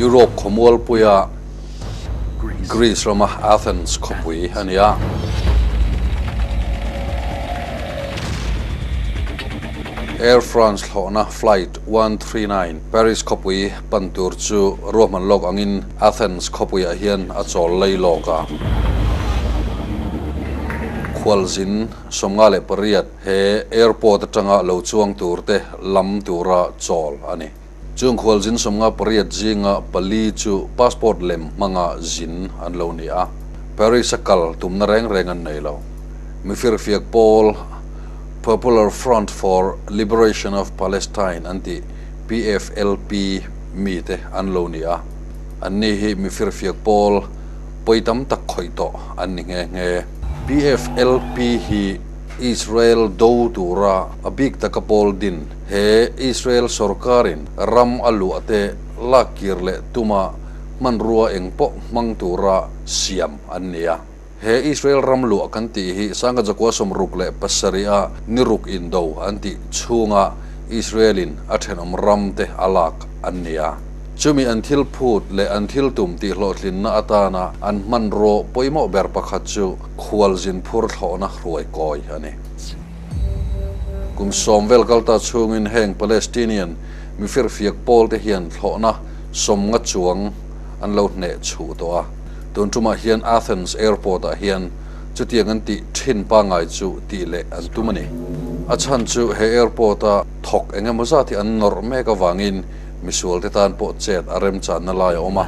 Europe khawmualpuia Greece rama Athens khawpui a ni a. Air France thlawhna Flight 139 Paris khawpui pan tur chu ruahman lawk angin Athens khawpuiah hian a chawl lei lawk a. Khualzin 58 he airport atanga lo chuang turte lam tura chawl a ni. Chung khualzin 58 zinga pali chu passport lem hmanga zin an lo ni a. Paris a kal tumna reng reng an nei lo. Mifirfiak pawl Popular Front for Liberation of Palestine an tih PFLP mite an lo ni a. Anni hi mifirfiak pawl pawi tam tak khawih tawh an ni nghe nghe. PFLP hi Israel do tura a bik taka pawl din he Israel sorkarin ram a luah te lak kir leh tuma hmanrua eng pawh hmang tura siam an ni a. He Israel ram luah kan tih hi Sangha Jakua 67 a niruk indo an tih chhunga Israel-in a thenawm ram te a lak an ni a. Chumi an thil phut leh an thil tum tih hlawhtlinna atana an hmanraw pawimawh ber pakhat chu khualzin phur thlawhna hruai kawi a ni. Kum 10 vel kalta chhungin heng Palestinian mifirfiak pawl te hian thlawhna 50 chuang an lo hneh chhuh tawh a. Tun tumah hian Athens airport ah hian chutiang an tih thin pangai chu tih leh an tum a ni. A chhan chu he airport a thawk eng emaw zat hi an nawrh mek avangin misual te tan pawh chet a remchanna lai a awm a.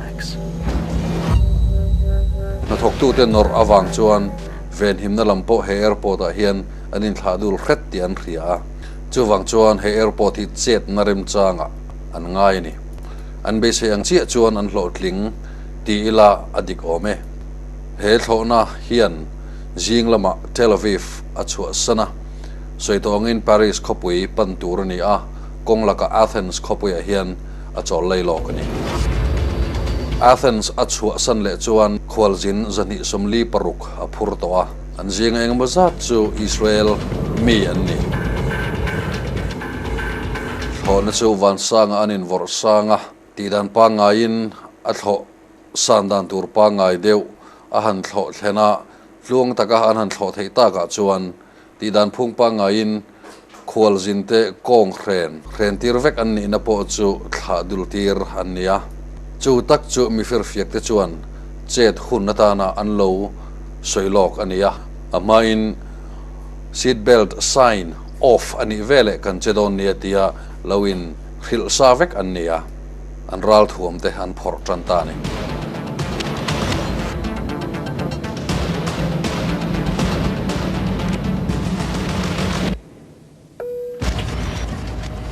Hnathawktute nawrh avang chuan venhimna lam pawh he airport ah hian an inthlah dul hret tih an hria a. Chuvang chuan he airport hi chetna remchangah an ngai a ni. An beisei ang chiah chuan an hlawhtling ti ila a dik awm e. He thlawhna hian zing lamah Tel Aviv a chhuahsan a, sawi tawh angin Paris khawpui pan tur a ni a, kawng lakah Athens khawpuiah hian a chawl lei lawk a ni. Athens a chhuahsan leh chuan khualzin 246 a phur tawh a, an zinga engemaw zat chu Israel mi an ni. Thlawhna chu vansanga an invawrh sang a, tihdan pangngaiin a thlawh san dan tur pangngai deuh a han thlawh thlen a, tluang taka an han thlawh theih takah chuan tihdan phung pangngaiin khualzin te kawng hren hren tir vek an nihna pawh chu thlah dul tir an ni a. Chu tak chu mifirfiak te chuan chet hun atana an lo sawi lawk a ni a. A hmain seat belt sign off a nih veleh kan che dawn nia tia lo in hrilh sa vek an ni a, an ralthuam te an phawrh tan ta a ni.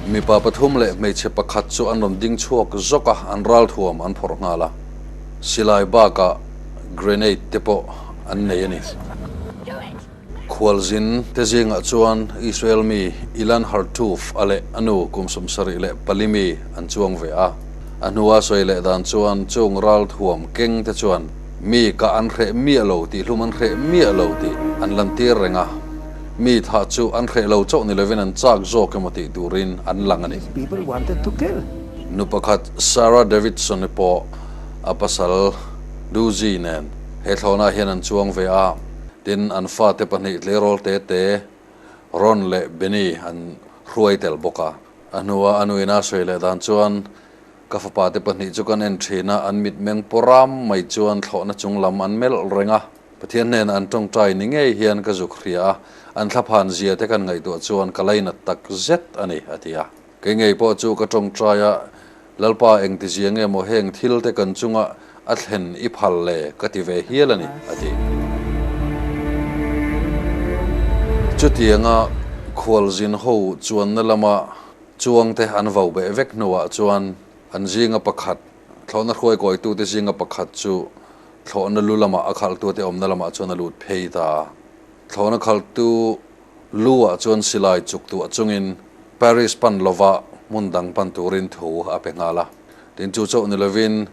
Mipa pathum leh hmeichhe pakhat chu an rawn ding chhuak zawk a, an ralthuam an phawrh nghal a, silai bakah grenade te pawh an nei a ni. Khualzin te zingah chuan Israel mi Ilan Hartuf a leh a nu kum 74 mi an chuang ve a. A hnua sawi leh dan chuan chung ralthuam keng te chuan mi kah an hreh miah lo tih hlum an hreh miah lo tih an lantir reng a. Mi thah chu an hreh lo chauh ni lovin an chak zawk emaw tih turin an lang a ni. Nu pakhat Sarah Davidson-i pawh a pasal Duzi nen he thlawhnah hian an chuang ve a. Tin, an fate pahnih tleirawl te te, Ron leh Benny an hruai tel bawk a. A hnua a nuina sawi leh dan chuan, Ka fapa te pahnih chu kan en thin a, an mitmeng pawram mai chuan thlawhna chung lam an melh reng a. Pathian hnenah an tawngtai ni ngei hian ka zuk hria a, an thlaphan zia te kan ngaihtuah chuan ka lainat tak zet a ni, a ti a. Kei ngei pawh chu ka tawngtai a, Lalpa engtizia nge maw heng thil te kan chunga a thlen i phal le ka ti ve hial a ni, a ti. Chutianga khualzin ho chuanna lama chuangte an vo beh vek hnuah chuan an zinga pakhat, thlawhna hruaikawitute zinga pakhat chu thlawhna lu lamah a khalhtute awmna lamah chuan a lut phei ta a. Thlawhna khalhtu Lu-ah chuan silai chuk tuah chungin Paris pan lova hmun dang pan turin thu a pe nghal a. Tin, chu chauh ni lovin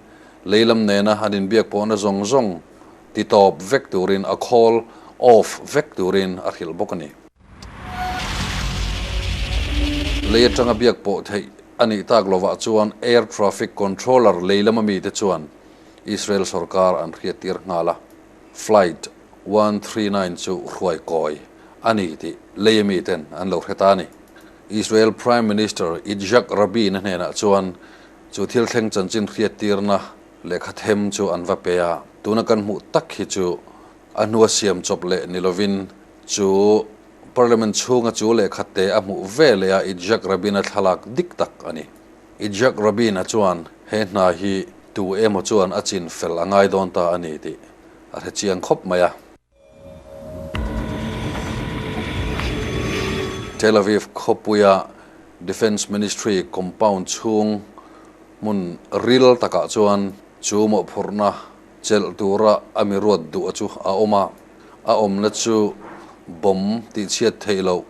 lei lam nena an inbiak pawhna zawng zawng ti tawp vek turin a khawl off vek turin a hrilh bawk a ni. Lei atanga biak pawh theih. a nih tak lovah chuan Air Traffic Controller lei lama mite chuan Israel sorkar an hriattir nghal a, Flight 139 chu hruai kawi a ni tih lei miten an lo hre ta a ni. Israel Prime Minister Yitzhak Rabin-a hnenah chuan chu thil thleng chanchin hriattirna lehkha them chu an va pe a, tuna kan hmuh tak hi chu a hnua siam chawp leh ni lovin chu Parliament chhunga chu lehkha te a hmuh ve leh a Yitzhak Rabin-a thlalak dik tak a ni. Yitzhak Rabin-a chuan he hna hi tu emaw chuan a chin fel a ngai dawn ta a ni tih a hre chiang khawp mai a. Tel Aviv khawpuia Defence Ministry compound chhung hmun ril takah chuan chu mawhphurhna chelh tura a mi ruat duh a chu a awm a, a awmna chu bomb tihchhiat theih loh,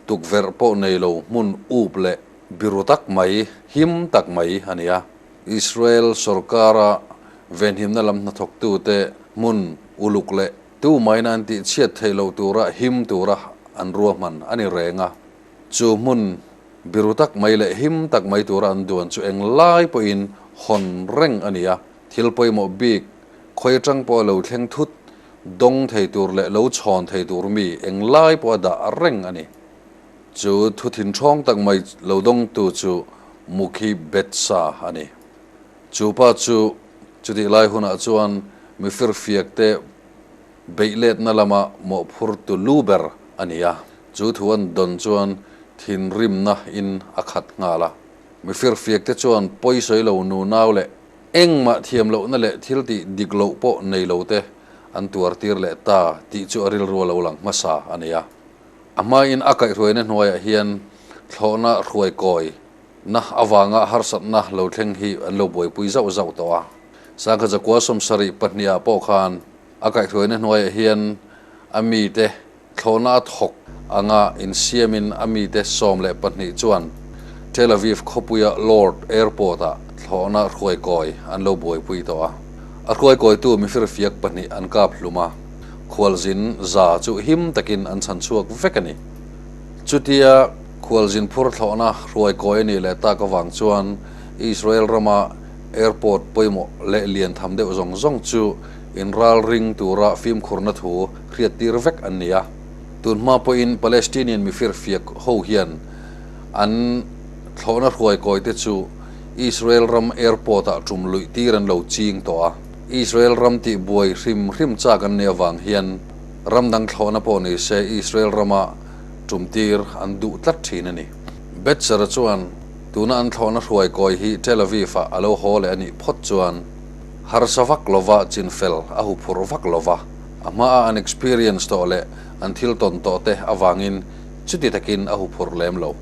tukverh pawh nei lo hmun up leh biru tak mai, him tak mai a ni a. Israel sorkara venhimna lam hnathawktute hmun uluk leh tu maina an tihchhiat theih loh tura him tura an ruahman a ni reng a. Chu hmun biru tak mai leh him tak mai tura an duan chu englai pawhin hawn reng a ni a. Thil pawimawh bik khawi atang pawh a lo thleng thut dawng thei tur leh lo chhawn thei tur mi englai pawh a dah reng a ni. Chu thu thinthawng tak mai lo dawngtu chu Mukhi Betsa a ni. Chu pa chu chutih lai hunah chuan mi firfiakte beih letna lama mawhphurtu lu ber a ni a. Chu thu an dawn chuan thinrimna in a khat nghal a. Mi firfiakte chuan pawisawi lo nunau leh engmah thiam lohna leh thil tih dik loh pawh nei lote an tuartir leh ta tih chu a rilru a lo lang hmasa a ni a. A hmain a kaihhruaina hnuaiah hian thlawhna hruai kawi na avanga harsatna lo thleng hi an lo buaipui zauh zauh tawh a. Sangha zakua sawmsarih pahniha pawh khan a kaihhruaina hnuaiah hian a mite thlawhna a thawk anga insiamin a mite 12 chuan Tel Aviv khawpuia Lord Airport-ah thlawhna hruai kawi an lo buaipui tawh a. A hruai kawitu mifirfiak pahnih an kap hlum a. Khualzin za chu him takin an chhan chhuak vek a ni. Chutia khualzin phur thlawhna hruai kawi a nih leh tak avang chuan Israel rama airport pawimawh leh lian tham deuh zawng zawng chu inralring tura fimkhurna thu hriattir vek an ni a. Tun hma pawhin Palestinian mifirfiak ho hian an thlawhna hruai kawite chu Israel ram airport-ah tum luih tir an lo ching tawh a. Israel ram tih buai hrim hrim chak an nih avang hian ram dang thlawhna pawh ni se Israel rama tum tir an duh tlat thin a ni. Betzer-a chuan tuna an thlawhna hruai kawi hi Tel Aviv-ah a lo haw leh a nih phawt chuan harsa vak lova chinfel a huphurh vak lova, a hmaa an experience tawh leh an thil tawn tawh te avangin chuti takin a huphurh lem lo.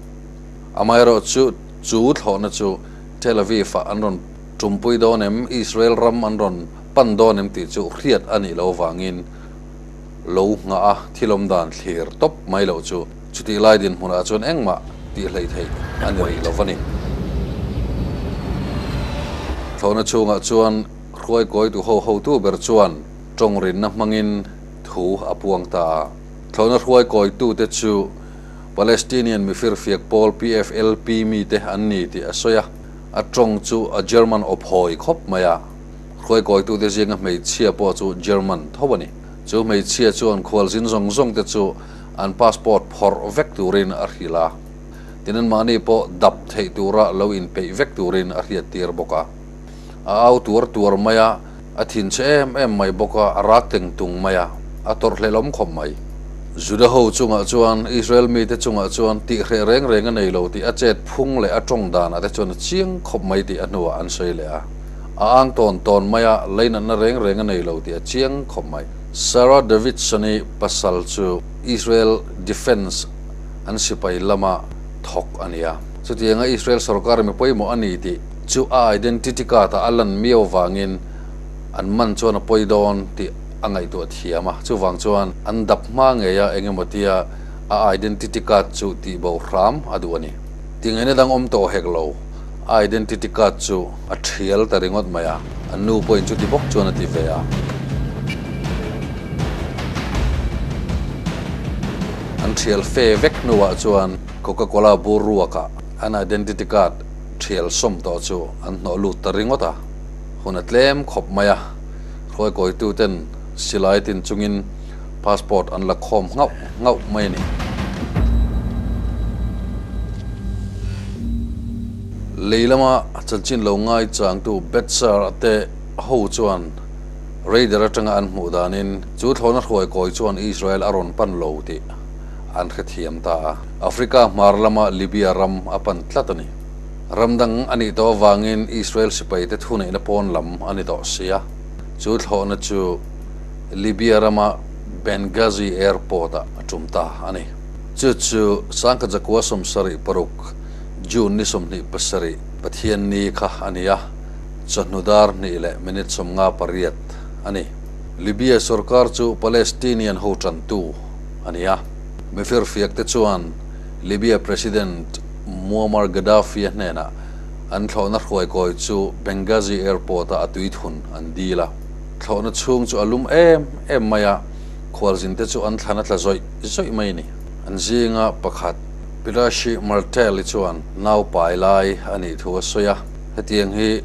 Amaherawhchu chu thlawhna chu Tel Aviv-ah an rawn Tumpui dawn em, Israel ram an rawn pan dawn em tih chu hriat a nih loh avangin lo nghah a thil awm dan thlir tawp mai loh chu chutih lai dinhmunah chuan engmah tih hleih theih a ni rih lo va ni. Thlawhna chhungah chuan hruaikawitu ho hotu ber chuan tawngrinna hmangin thu a puang ta a. Thlawhna hruaikawitute chu Palestinian mifirfiak pawl PFLP mite an ni tih a sawi a. A tawng chu a German aw phawi khawp mai a, hruaikawitute zinga hmeichhia pawh chu German tho a ni. Chu hmeichhia chuan khualzin zawng zawng te chu an passport phawrh vek turin a hrilh a, tin anmahni pawh dap theih tura lo inpeih vek turin a hriattir bawk a. A au tuar tuar mai a, A thinchhe em em mai bawk a, a rak teng tung mai a, a tawrhhlelawm khawp mai. Juda ho chungah chuan, Israel mite chungah chuan tihhreh reng reng a nei lo tih a chet phung leh a tawng danah te chuan a chiang khawp mai tih a hnuah an sawi leh a. A ang tawn tawn mai a, leinatna reng reng a nei lo tih a chiang khawp mai. Sarah Davidson-i pasal chu Israel Defence an sipai lama thawk a ni a. Chutianga Israel sorkar mi pawimawh a ni tih chu a identity card ah a lan miau vangin an man chuan a pawi dawn tih a ngaihtuah thiam a, chuvang chuan an dap hma ngei a eng emaw tia a identity card chu tih bo hram a duh a ni. Tingaihna dang awm tawh hek lo, a identity card chu a thial ta ringawt mai a, an nu pawhin chuti bawk chuan a ti ve a. An thial fe vek hnuah chuan Coca-Cola bur ruakah an identity card. Thial sawm tawh chu an hnawh lut ta ringawt a, hun a tlem khawp mai a, hruaikawituten silai tin chungin passport an la khawm nghauh nghauh mai a ni. Lei lama chanchin lo ngaichangtu Betsar a te ho chuan radar atanga an hmuh danin chu thlawhna hruaikawi chuan Israel a rawn pan lo tih an hrethiam ta a. Africa hmar lama Libya ram a pan tlat a ni. Ram dang a nih tawh avangin Israel sipaite thuneihna pawn lam a ni tawh si a. Chu thlawhna chu Libya rama Benghazi Airport-ah a tum ta a ni. Chu chu Sangkhat Zakua 76, June ni 27, Pathianni kha a ni a, chawhnu dar hnih leh minute 58 a ni. Libya sorkar chu Palestinian ho tantu a ni a. Mifirfiak te chuan Libya President Muammar Gaddafi-a hnenah an thlawhna hruaikawi chu Benghazi Airport-a a tui thun an dil a. Thlawhna chhung chu a lum em em mai a, khualzin te chu an thlan a tla zawih zawih mai a ni. An zinga pakhat Pirashi Martel-i chuan nau pai lai a nih thu a sawi a, hetiang hi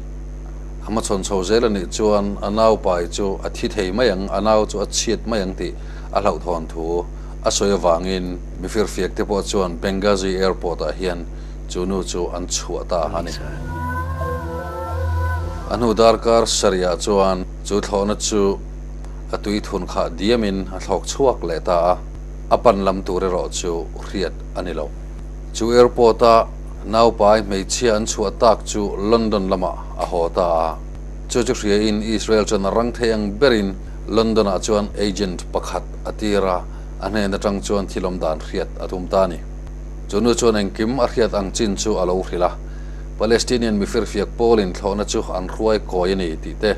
a hmachhawn chho zel a nih chuan a nau pai chu a thi thei mai ang, a nau chu a chhiat mai ang tih a hlauhthawn thu a sawi avangin mifirfiak te pawh chuan Benghazi Airport ah hian chu nu chu an chhuah ta a ni. A hnu darkar sarih ah chuan chu thlawhna chu a tui thun khah diamin a thlawk chhuak leh ta a, a pan lam tur erawh chu hriat a ni lo. Chu airport a naupai hmeichhia an chhuah tak chu London lamah a haw ta a, chu chu hriain Israel chuan a rang thei ang berin London-ah chuan agent pakhat a tir a, a hnen atang chuan thil awm dan hriat a tum ta a ni. Chu nu chuan engkim a hriat ang chin chu a lo hrilh a, Palestinian mifirfiak pawlin thlawhna chu an hruai kawi a ni tih te,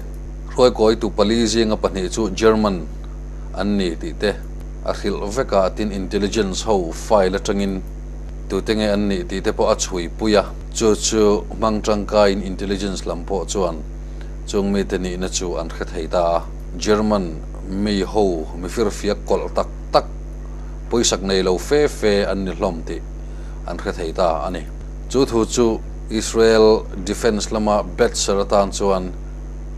hruai kawitu pali zinga pahnih chu German an ni tih te a hrilh vek a, tin intelligence ho file atangin tute nge an nih tih te pawh a chhui pui a, chu chu hmang tangkaiin intelligence lam pawh chuan Chung mite nihna chu an hre thei ta a, German mi ho mifirfiak kawlh tak tak, pawisak nei lo fe fe an ni hlawm tih an hre thei ta a ni. Chu thu chu Israel Defence lama Betzer atan chuan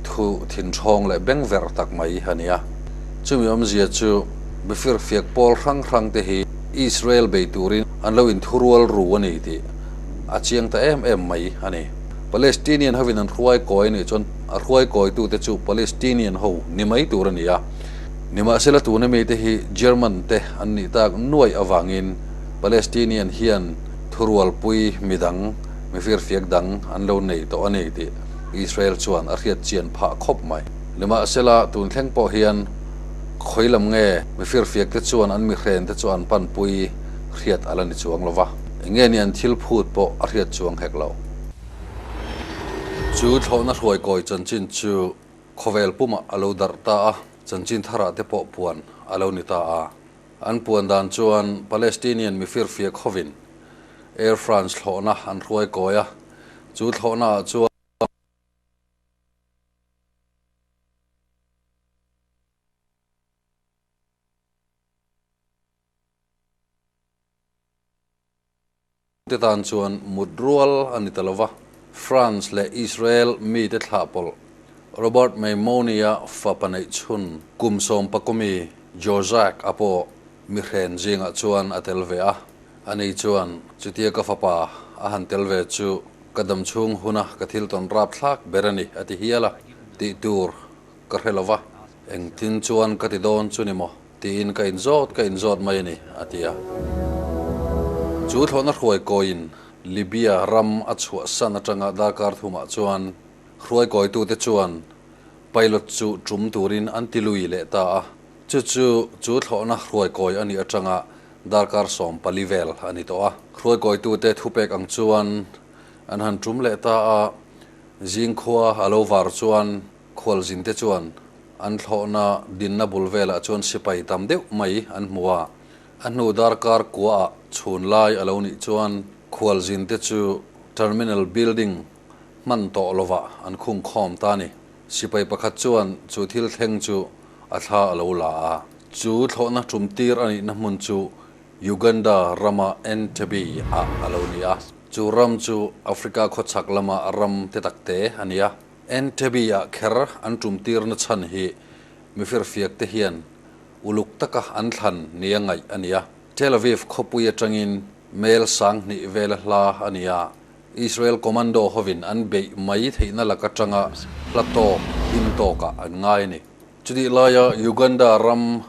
thu thinthawng leh bengverh tak mai a ni a. Chumi awmzia chu mifirfiak pawl hrang hrang te hi Israel bei turin an lo inthurual ru a ni tih a chiang ta em em mai a ni. Palestinian hovin an hruai kawi a nih chuan a hruai kawitute chu Palestinian ho ni mai tur a ni a. Nimahsela tuna mite hi German te an nih tak nuaih avangin Palestinian hian thurualpui midang, mifirfiak dang an lo nei tawh a ni tih Israel chuan a hriat chian phah khawp mai. Nimahsela tun thleng pawh hian khawi lam nge mifirfiak te chuan an mihren te chu an panpui hriat a la ni chuang lo va. Enge ni an thil phut pawh a hriat chuang hek lo. Chu thlawhna hruaikawi chanchin chu khawvel pumah a lo darh ta a, chanchin tharah te pawh puan a lo ni ta a. An puan dan chuan Palestinian mifirfiak hovin Air France thlawhna an hruaikawi a, chu thlawhnaah chuan, Te tan chuan mut rual a ni ta lo va, France leh Israel mite thlah pawlh Robert Maimoni-a fapa neih chhun kum sawmpakawmi Georjacques-a pawh mihren zingah chuan a tel ve a. Ani chuan, Chutia ka fapa a han tel ve chu ka damchhung huna ka thil tawn rapthlak ber a ni, a ti hial a, tih tur ka hre lo va, engtin chuan ka ti dawn chu ni maw? tiin ka inzawt ka inzawt mai a ni, a ti a. Chu thlawhna hruaikawiin Libya ram a chhuahsan atanga darkar thumah chuan hruaikawitute chuan pilot chu tum turin an ti lui leh ta a. Chu chu chu thlawhna hruaikawi a nih atanga darkar 14 vel a ni tawh a. Hruaikawitute thupek ang chuan an han tum leh ta a, zingkhua a lo var chuan Khualzinte chuan an thlawhna dinna bul velah chuan sipai tam deuh mai an hmu a, a hnu darkar kuaah chhun lai a lo nih chuan khualzinte chu terminal building hman tawh lovah an khung khawm ta a ni. Sipai pakhat chuan chu thil thleng chu a thla a lo la a, chu thlawhna tum tir a nihna hmun chu Uganda rama Entebbe ah a lo ni a. Chu ram chu Africa khawchhak lama ram te tak te a ni a. Entebbe-ah kher an tum tirna chhan hi mifirfiak te hian uluk taka an thlan nia ngaih a ni a. Tel Aviv khawpui atangin mel 2000 vela hla a ni a. Israel commando hovin an beih mai theihna lak atanga hla tawk, him tawkah an ngai a ni. Chutih laia Uganda ram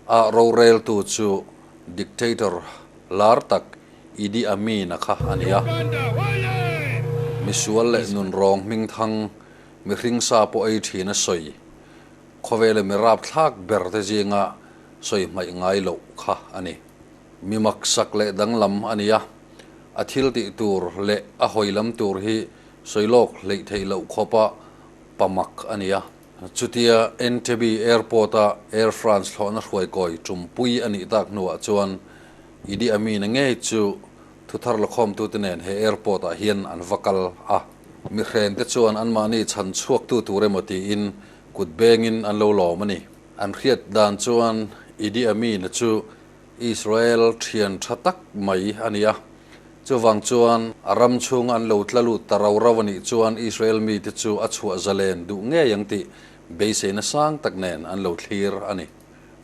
a roreltu chu dictator lar tak Idi Amin-a kha a ni a. Misual leh nunrawng hmingthang mihring sa pawh ei thin a sawi. Khawvela mi rapthlak ber te zinga sawi hmaih ngai loh kha a ni. Mi maksak leh danglam a ni a, a thil tih tur leh a hawi lam tur hi sawi lawk hleih theih loh khawpa pamak a ni a. Chutia Entebbe Airport-a Air France thlawhna hruaikawi tumpui a nih tak hnuah chuan Idi Amin-a ngei chu thuthar lakhawmtute nen he airport-ah hian an va kal a. Mihrente chuan anmahni chhan chhuaktu tur emaw tiin kut bengin an lo lawm a ni. An hriat dan chuan Idi Amin-a chu Israel thian tha tak mai a ni a. Chuvang chuan a ram chhunga an lo tla lut ta rau rau a nih chuan Israel mite chu a chhuah zalen duh ngei ang tih beiseina sang tak nen an lo thlir a ni.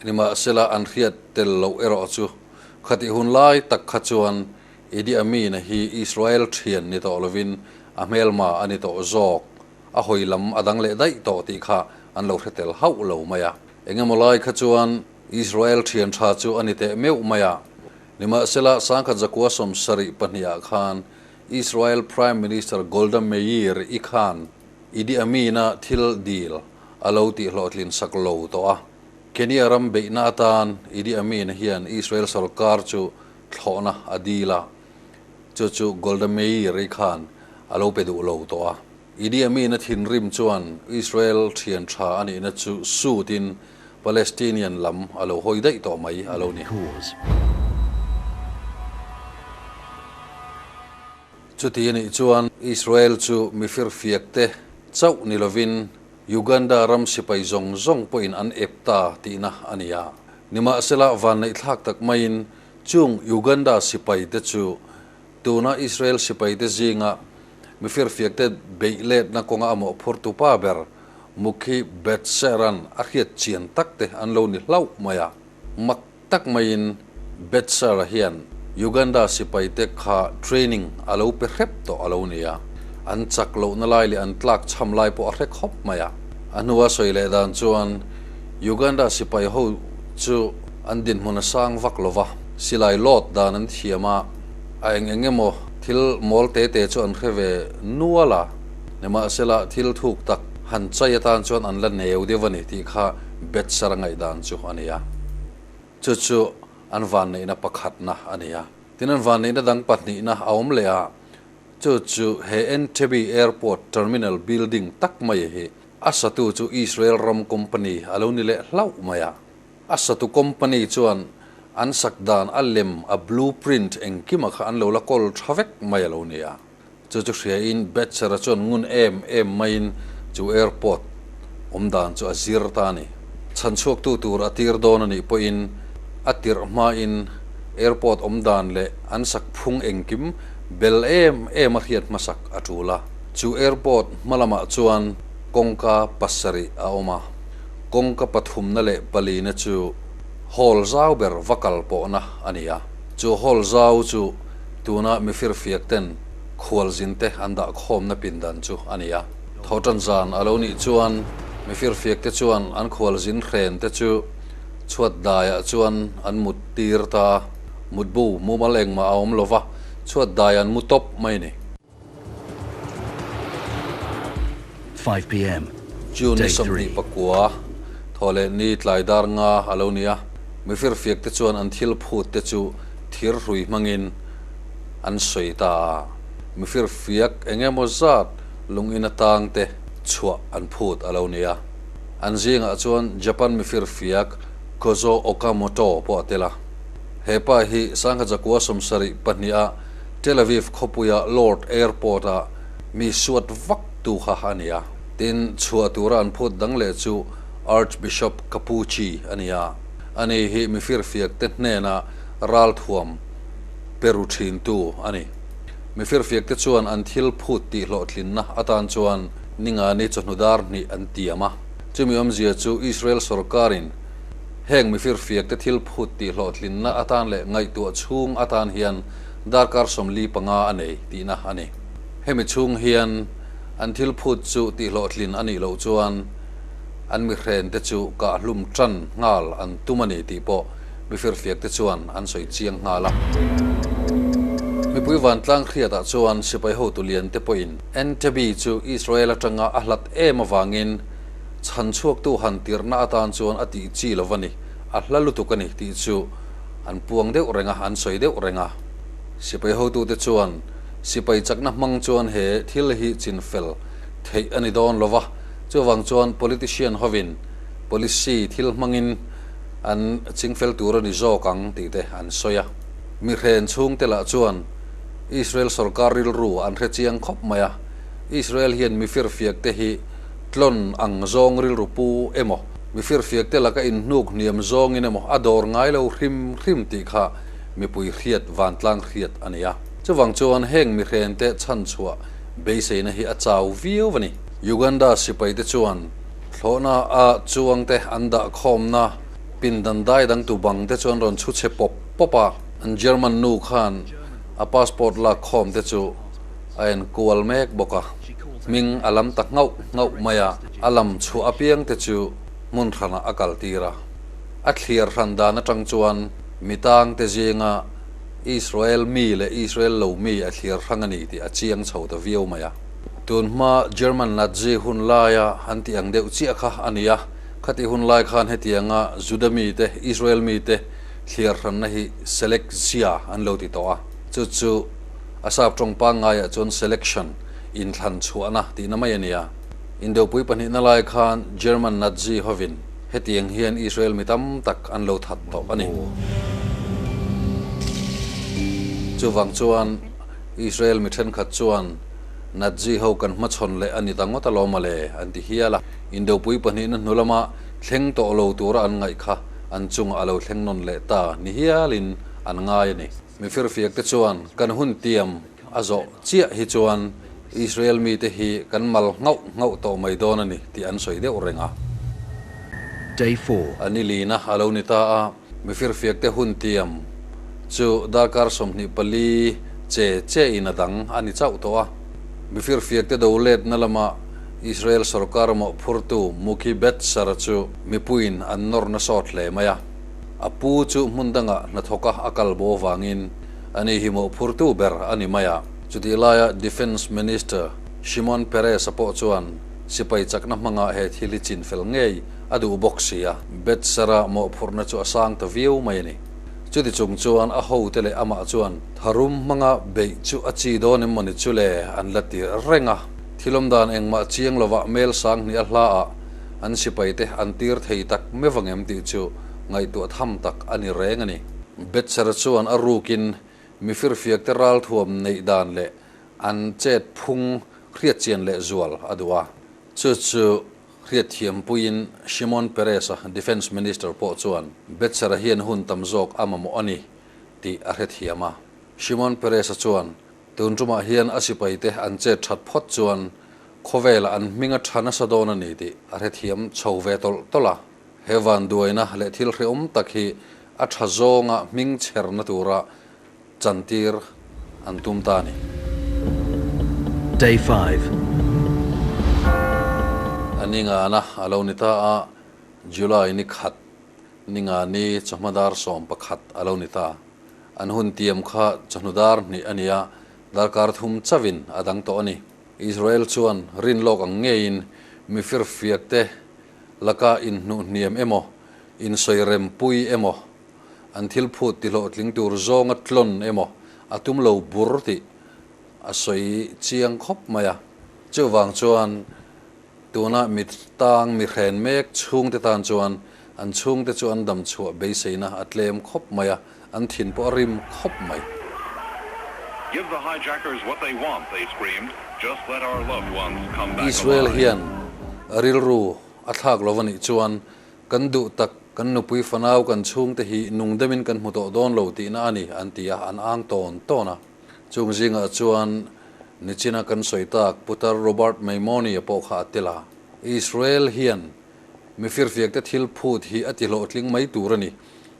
Nimahsela an hriat tel loh erawh chu khatih hun lai tak kha chuan Idi Amin-a hi Israel thian ni tawh lovin a hmelma a ni tawh zawk, a hawi lam a dang leh daih tawh tih kha an lo hre tel hauh lo mai a. Engemaw lai kha chuan Israel thian tha chu a ni teh meuh mai a. Nimahsela 1972 ah khan Israel Prime Minister Golda Meir i khan Idi Amin-a thil dil a lo tihhlawhtlin sak lo tawh a. Kenya ram beihna atan Idi Amin hian Israel sorkar chu thlawhna a dil a, chu chu Golda Meir-i khan a lo pe duh lo tawh a. Idi Amin-a thinrim chuan Israel thian tha a nihna chu sutin Palestinian lam a lo hawi daih tawh mai a lo ni. Chuti a nih chuan Israel chu mifirfiakte chauh ni lovin Uganda ram sipai zawng zawng pawhin an ep ta tihna a ni a. Nimahsela vanneihthlak tak maiin chung Uganda sipaite chu tuna Israel sipaite zinga mifirfiakte beih letna kawnga a mawhphurtu pa ber Mukhi Betseran a hriat chian takte an lo ni hlauh mai a. Mak tak maiin Betsara hian Uganda sipaite kha training a lo pe hrep tawh a lo ni a, an chak lohna lai leh an tlak chham lai pawh a hre khawp mai a. A hnua sawi leh dan chuan Uganda sipai ho chu an dinhmun a sang vak lo va, silai lawt dan an thiam a, a eng eng emaw thil mawl te te chu an hre ve nual a, nimahsela thil thuk tak han chai atan chuan an la neu deuh a ni tih kha Betsara ngaihdan chu a ni a. Chu chu an vanneihna pakhatna a ni a. Tin, an vanneihna dang pahnihna a awm leh a, chu chu he Entebbe Airport Terminal Building tak mai hi a satu chu Israel ram company a lo ni leh hlauh mai a. A satu company chuan an sak dan a lem, a blueprint engkima kha an lo la kawl tha vek mai a lo ni a. Chu chu hriain Betser-a chuan ngun em em maiin chu airport awm dan chu a zir ta a ni. Chhanchhuaktu tur a tir dawn a nih pawhin a tirh hmain airport awm dan leh an sak phung engkim bel em em a hriat hmasak a tul a. Chu airport hma lamah chuan kawngka pasarih a awm a, kawngka pathumna leh palina chu hall zau ber va kal pawhna a ni a. Chu hall zau chu Tuna mifirfiak ten khualzin te an dah khawmna pindan chu a ni a. Thawhtan zan a lo nih chuan mifirfiak te chuan an khualzin hren te chu chhuat daiah chuan an mut tir ta a, mutbu mumal engmah a awm lova, chhuat dai an mu tawp mai a ni. 5 pm, June ni Day 3. 29, thawhleh ni tlai dar nga a lo ni a, mifirfiak te chuan an thil phut te chu thir hrui hmangin an sawi ta a, mifirfiak eng emaw zat lungin atang te chhuah an phut a lo ni a. An zingah chuan Japan mifirfiak Kozo Okamoto pawh a tel a. He pa hi 1972 a Tel Aviv khawpuia Lord Airport-a mi suat vak tu kha a ni a. Tin, chhuah tura an phut dang leh chu Archbishop Capucci a ni a. Ani hi mifirfiak te hnena ralthuam pe ru thintu a ni. Mifirfiakte chuan an thil phut tihhlawhtlinna atan chuan Ningani chawhnu dar hnih an tiam a. Chumi awmzia chu Israel sorkarin heng mifirfiakte thil phut tihhlawhtlinna atan leh ngaihtuah chhung atan hian darkar 45 a nei tihna a ni. Hemi chhung hian an thil phut chu tihhlawhtlin a nih loh chuan an mihrente chu kahhlum tan nghal an tum a ni tih pawh mifirfiakte chuan an sawi chiang nghal a. Mipui vantlang hriatah chuan sipai hotu liante pawhin Entebbe chu Israel atanga a hlat em avangin chhan chhuaktu han tirhna atan chuan a tih chi lo a ni, a hla lutuk a ni tih chu an puang deuh reng a, an sawi deuh reng a. Sipai hotute chuan sipai chakna hmang chuan he thil hi chinfel theih a ni dawn lo va, chuvang chuan politician hovin policy thil hmangin an chingfel tur a ni zawk ang tih te an sawi a. Mihren chhungte lah chuan Israel sorkar rilru an hre chiang khawp mai a, Israel hian mi firfiak te hi tlawn ang zawng rilru pu emaw, mi firfiak te laka inhnuk hniam zawngin emaw a dawr ngai lo hrim hrim tih kha mipui hriat vantlang hriat a ni a. Chuvang chuan heng mihren te chhanchhuah beiseina hi a chau viau a ni. Uganda sipai te chuan thlawhna a chuang te an dah khawmna pindan dai dang tu bang te chu an rawn chhu chhe pawp pawp a, an German nu khan a passport lak khawm te chu a en kual mek bawk a, hming a lam ta nghauh nghauh mai a, a lam chhuah apiang te chu hmun hranah a kal tir a. A thliar hran dan atang chuan mi tang te zinga Israel mi leh Israel lo mi a thliar hrang a ni tih a chiang chho ta viau mai a. Tun hma German Nazi hun laia an tih ang deuh chiah kha a ni a, khatih hun lai khan hetianga Juda mite, Israel mite thliar hranna hi Selekzia an lo ti tawh a, chu chu a sap tawng pangngaiah chuan selection, inthlan chhuahna tihna mai a ni a. Indopui pahnihna lai khan German Nazi hovin hetiang hian Israel mi tam tak an lo that tawh a ni. Chuvang chuan Israel mi thenkhat chuan Nazi ho kan hmachhawn leh a ni ta ngawt alawm mawle an ti hial a. Indopui pahnihna hnu lama thleng tawh lo tura an ngaih kha an chungah a lo thleng nawn leh ta ni hialin an ngai a ni. Mi firfiak te chuan kan hun tiam a zawh chiah hi chuan Israel mite hi kan mal nghauh nghauh tawh mai dawn a ni tih an sawi deuh reng a. Day 4. A ni lina a lo ni ta a, mi firfiak te hun tiam chu darkar 24 che che in a dang a ni chauh tawh a. Mi firfiak te do letna lama Israel sorkar mawhphurtu Mukhi Betsar chu mipuiin an nawr nasawt hle mai a. A pu chu hmun dangah hnathawka a kal bo avangin ani hi mawhphurtu ber a ni mai a. Chutih laia Defence Minister Shimon Peres-a pawh chuan sipai chakna hmanga he thil hi chin fel ngei a duh bawk si a, Betsara mawhphurhna chu a sang ta viau mai a ni. Chuti chung chuan a hote leh amah chuan tharum hmanga beih chu a chi dawn em mawni chu le an la ti reng a. Thil awmdan engmah chiang lovah mel sang hnih a hla ah An sipaite an tir thei tak meuh ang em tih chu ngaihtuah tham tak a ni reng a ni. Betser chuan a rukin mi firfiakte ralthuam neih dan leh an chet phung hriatchian leh zual a duh a. Chu chu hriatthiampuiin Shimon Peres-a Defence Minister pawh chuan Betser-a hian hun tam zawk a mamawh a ni tih a hrethiam a. Shimon Peres-a chuan tun tumah hian a sipaite an chet that phawt chuan Khawvelah an hming a tha nasa dawn a ni tih a hrethiam chho ve tawlh tawlh a. He vanduaina leh thil hrehawm tak hi a tha zawnga hming chherna tura chantir an tum ta a ni. Day 5. A ni ngana a lo ni ta a, July ni khat ni ngani chawhma dar 11 a lo ni ta. An hun tiam kha chawhnu dar hnih a ni a, darkar thum chauhin a dang tawh a ni. Israel chuan rin lawk ang ngeiin mi firfiakte laka inhnuh hniam emaw, insawi rempui emaw, an thil phut tihlawhtling tur zawnga tlawn emaw a tum lo bur tih a sawi chiang khawp mai a. Chuvang chuan tuna mi tang mi hren mek chhungte tan chuan an chhungte chu an dam chhuah beiseina a tlem khawp mai a, an thin pawh a rim khawp mai. Give the hijackers what they want, they screamed, just let our loved ones come back Israel alive. Hian rilru a thlak lo a nih chuan kan duh tak, kan nupui fanau kan chhungte hi nung demin kan hmu tawh dawn lo tihna a ni an ti a, an ang tawn tawn a. Chung zingah chuan nichina kan sawi tak putar Robert Maimoni-a pawh kha a tel a. Israel hian mi firfiakte thil phut hi a tihlawhtling mai tur a ni.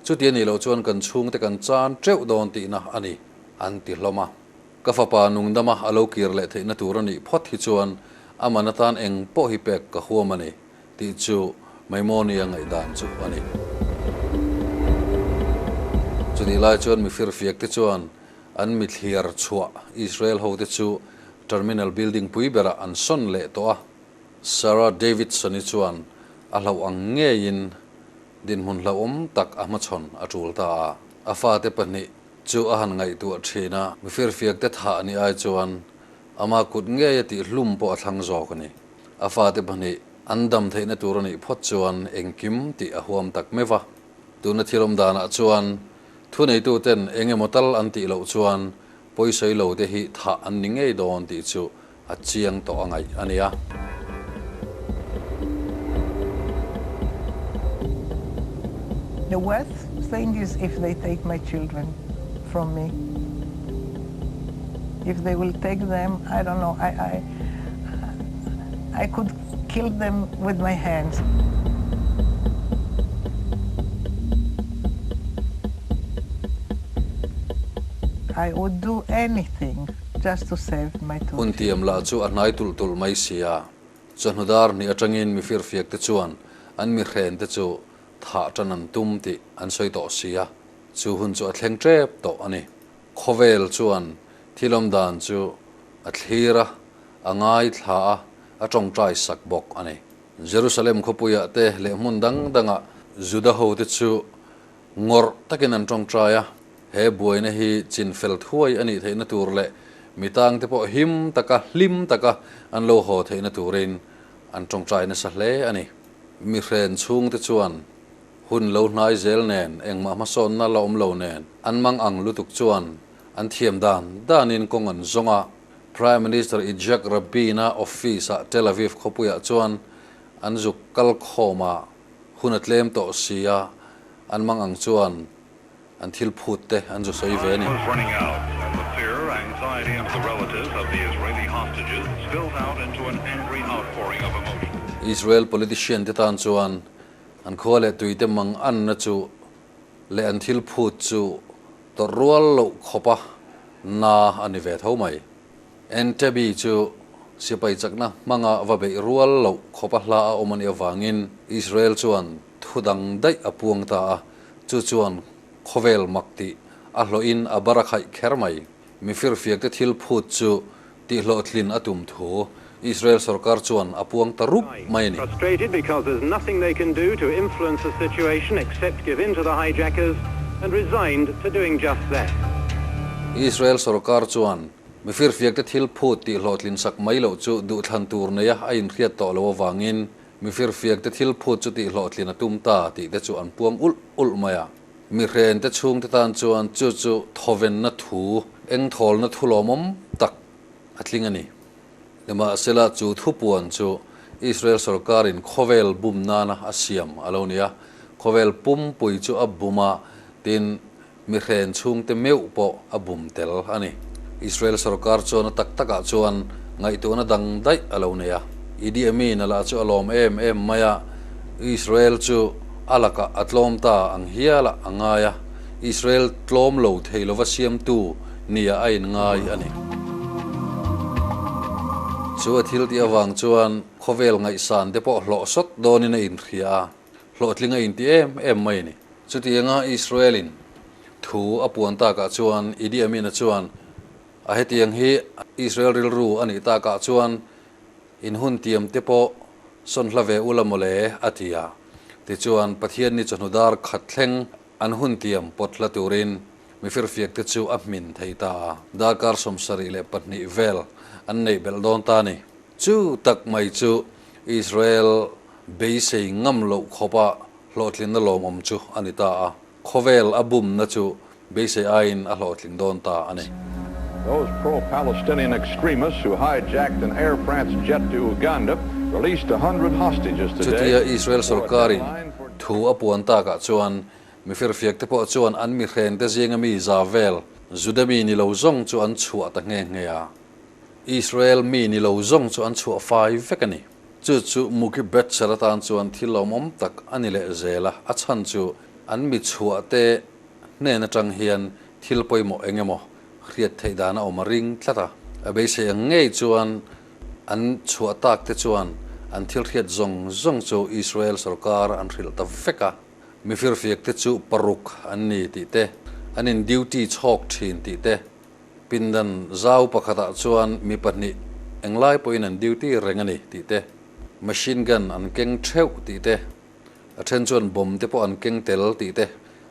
Chuti a nih loh chuan kan chhungte kan chan teuh dawn tihna a ni, an ti hlawm a. Ka fapa nungdama a lo kir leh theihna tur a nih phawt hi chuan a man atan eng pawh hi pek ka huam a ni, tih chu Maimoni-a ngaihdan chu a ni. Chutih lai chuan mi firfiakte chuan an mi thliar chhuah Israel hote chu Terminal Building pui berah an sawn leh tawh a. Sarah Davidson-i chuan a hlauh ang ngeiin dinhmun hlauhawm tak a hmachhawn a tul ta a. A fate pahnih chu a han ngaihtuah thin a, mi firfiakte thah ni ai chuan ama kut ngei a tih hlum pawh a thlang zawk a ni. A fate pahnih an dam theihna tur a nih phawt chuan engkim tih a huam tak meuh a. Tuna thil awm danah chuan thuneituten eng emaw tal an tih loh chuan pawisawi lo te hi thah an ni ngei dawn tih chu a chiang tawh a ngaih a nia. The worst thing is if they take my children from me. If they will take them, I don't know, I, I, I could kill them with my hands. I would do anything just to save my two Hun tiam lah chu a hnai tulh tulh mai si a, chawhnu dar hnih atangin mi firfiak te chuan an mi hren te chu thah tan an tum tih an sawi tawh si a, chu hun chu a thleng tep tawh a ni. Khawvel chuan thil awm dan chu a thlir a, a ngaithla a, a tawngtai sak bawk a ni. Jerusalem khawpuiah te leh hmun dang dangah Juda hote chu ngawrh takin an tawngtai a, he buaina hi chin fel thuai a nih theihna tur leh mi tangte pawh him taka hlim taka an lo haw theihna turin an tawngtai nasa hle a ni. Mi hren chhungte chuan hun lo hnai zel nen engmah hmasawnna la awm lo nen an mang ang lutuk chuan an thiam dan danin kawng an zawng a. Prime Minister Yitzhak Rabin-a office-ah Tel Aviv khawpuiah chuan an zuk kal khawm a, hun a tlem tawh si a, an mang ang chuan an thil phut te an zu sawi ve a ni. Israel politician te tan chuan an khua leh tui te mang anna chu leh an thil phut chu tawrh rual loh khawpa na a ni ve tho mai. Entebbe chu sipai chakna hmanga va beih rual loh khawpa hla a awm a nih avangin Israel chuan thu dang daih a puang ta a, chu chuan khawvel mak tih a hlawhin a bar a khaih kher mai. Mi firfiakte thil phut chu tihhlawhtlin a tum thu Israel sorkar chuan a puang ta rup mai a ni. Frustrated because there's nothing they can do to influence the situation except give in to the hijackers and resigned to doing just that. Israel sorkar chuan mi firfiakte thil phut tihhlawhtlin sak mai loh chu duhthlan tur neia a inhriat tawh loh avangin Mi firfiakte thil phut chu tihhlawhtlin a tum ta tih te chu an puang ulh ulh mai a. Mi hrente chhungte tan chuan chu chu thawvenna thu, engthawlna thu lawmawm tak a tling a ni. Nimahsela chu thupuan chu Israel sorkarin khawvel bum nana a siam a lo ni a, khawvel pumpui chu a bum a, tin mi hren chhungte meuh pawh a bum tel a ni. Israel sorkar chuan a tak takah chuan ngaihtuahna dang daih a lo nei a. Idi Amin a lah chu a lawm em em mai a, Israel chu a lakah a tlawm ta ang hialah a ngai a, Israel tlawm lo thei lova siamtu nia a inngai a ni. Chu a thil tih avang chuan khawvel ngaihsan te pawh hlawh sawt dawnin a inhria a. Hlawhtling a inti em em mai a ni. Chutianga Israel-in thu a puan takah chuan Idi Amin-a chuan a hetiang hi Israel rilru a nih takah chuan in hun tiam te pawh sawn hla ve ula mawle a ti a. Tichuan Pathian ni chawhnu dar khat thleng an hun tiam pawt hla turin mi firfiak te chu a hmin thei ta a. Darkar 72 vel an neih belh dawn ta a ni. Chu tak mai chu Israel beisei ngam loh khawpa hlawhtlinna lawmawm chu a ni ta a, khawvel a bumna chu beisei aiin a hlawhtling dawn ta a ni. Those pro-Palestinian extremists who hijacked an Air France jet to Uganda released 100 hostages today. Chutia Israel sorkarin thu a puan takah chuan mi firfiak te pawh chuan an mi hren te zinga mi za vel. Juda mi ni lo zawng chu an chhuah ta nghe nghe a. Israel mi ni lo zawng chu an chhuah fai vek a ni. Chu chu Mookie Betcher atan chuan thil lawmawm tak a ni leh zel a, a chhan chu an mi chhuah te hnen atang hian thil pawimawh eng emaw hriat theih dan a awm a ring tlat a. A beisei ang ngei chuan an chhuah tak te chuan an thil hriat zawng zawng chu Israel sorkar an hrilh ta vek a. Mi firfiak te chu paruk an ni tih te, an in duty chhawk thin tih te, Pindan zau pakhatah chuan mi pahnih englai pawhin an duty reng a ni tih te, machine gun an keng theuh tih te, a then chuan bomb te pawh an keng tel tih te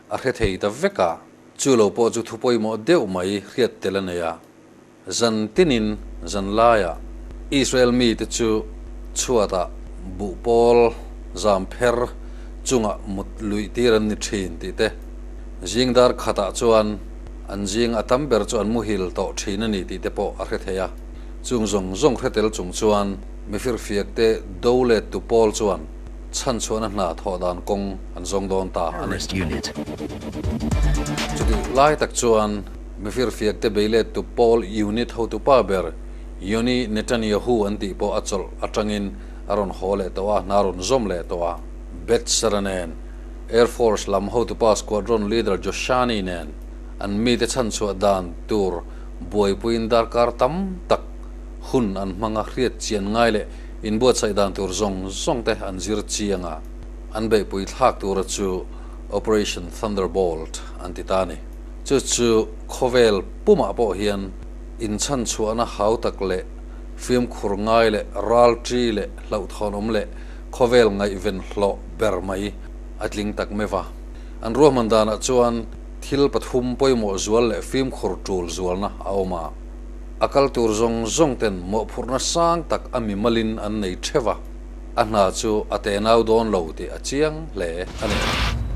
a hre thei ta vek a. Chu lo pawh chu thu pawimawh deuh mai hriat tel a nei a. Zan tinin zan laiah Israel mite chu chhuatah buhpawl zam pher chungah mut luih tir an ni thin tih te, zing dar khatah chuan An zing a tam ber chu an muhil tawh thin a ni tih te pawh a hre thei a. Chung zawng zawng hre tel chung chuan mifirfiak te do let tu pawl chuan chhanchhuahna hna thawh dan kawng an zawng dawn ta a ni. Chutih lai tak chuan mifirfiak te bei let tu pawl unit hotupa ber Yoni Netanyahu an tih pawh a chawlh atangin a rawn haw leh tawh a, hna rawn zawm leh tawh a. Betsera nen Air Force lam hotupa Squadron Leader Joshani nen an mite chhanchhuah dan tur buaipuiin darkar tam tak hun an hmang a, hriat chian ngai leh inbuatsaih dan tur zawng zawng te an zir chiang a, an beihpui thlak tura chu Operation Thunderbolt an ti ta a ni. Chu chu khawvel pumah pawh hian inchhanchhuahna hautak leh fimkhur ngai leh ralṭi leh hlauhthawnawm leh khawvel ngaihven hlawh ber mai a tling tak meuh a. An ruahman danah chuan thil pathum pawimawh zual leh fimkhur tul zualna a awm a. A kal tur zawng zawng ten mawhphurhna sang tak a mimalin an nei theuh a, a hna chu a tenau dawn lo tih a chiang hle a ni.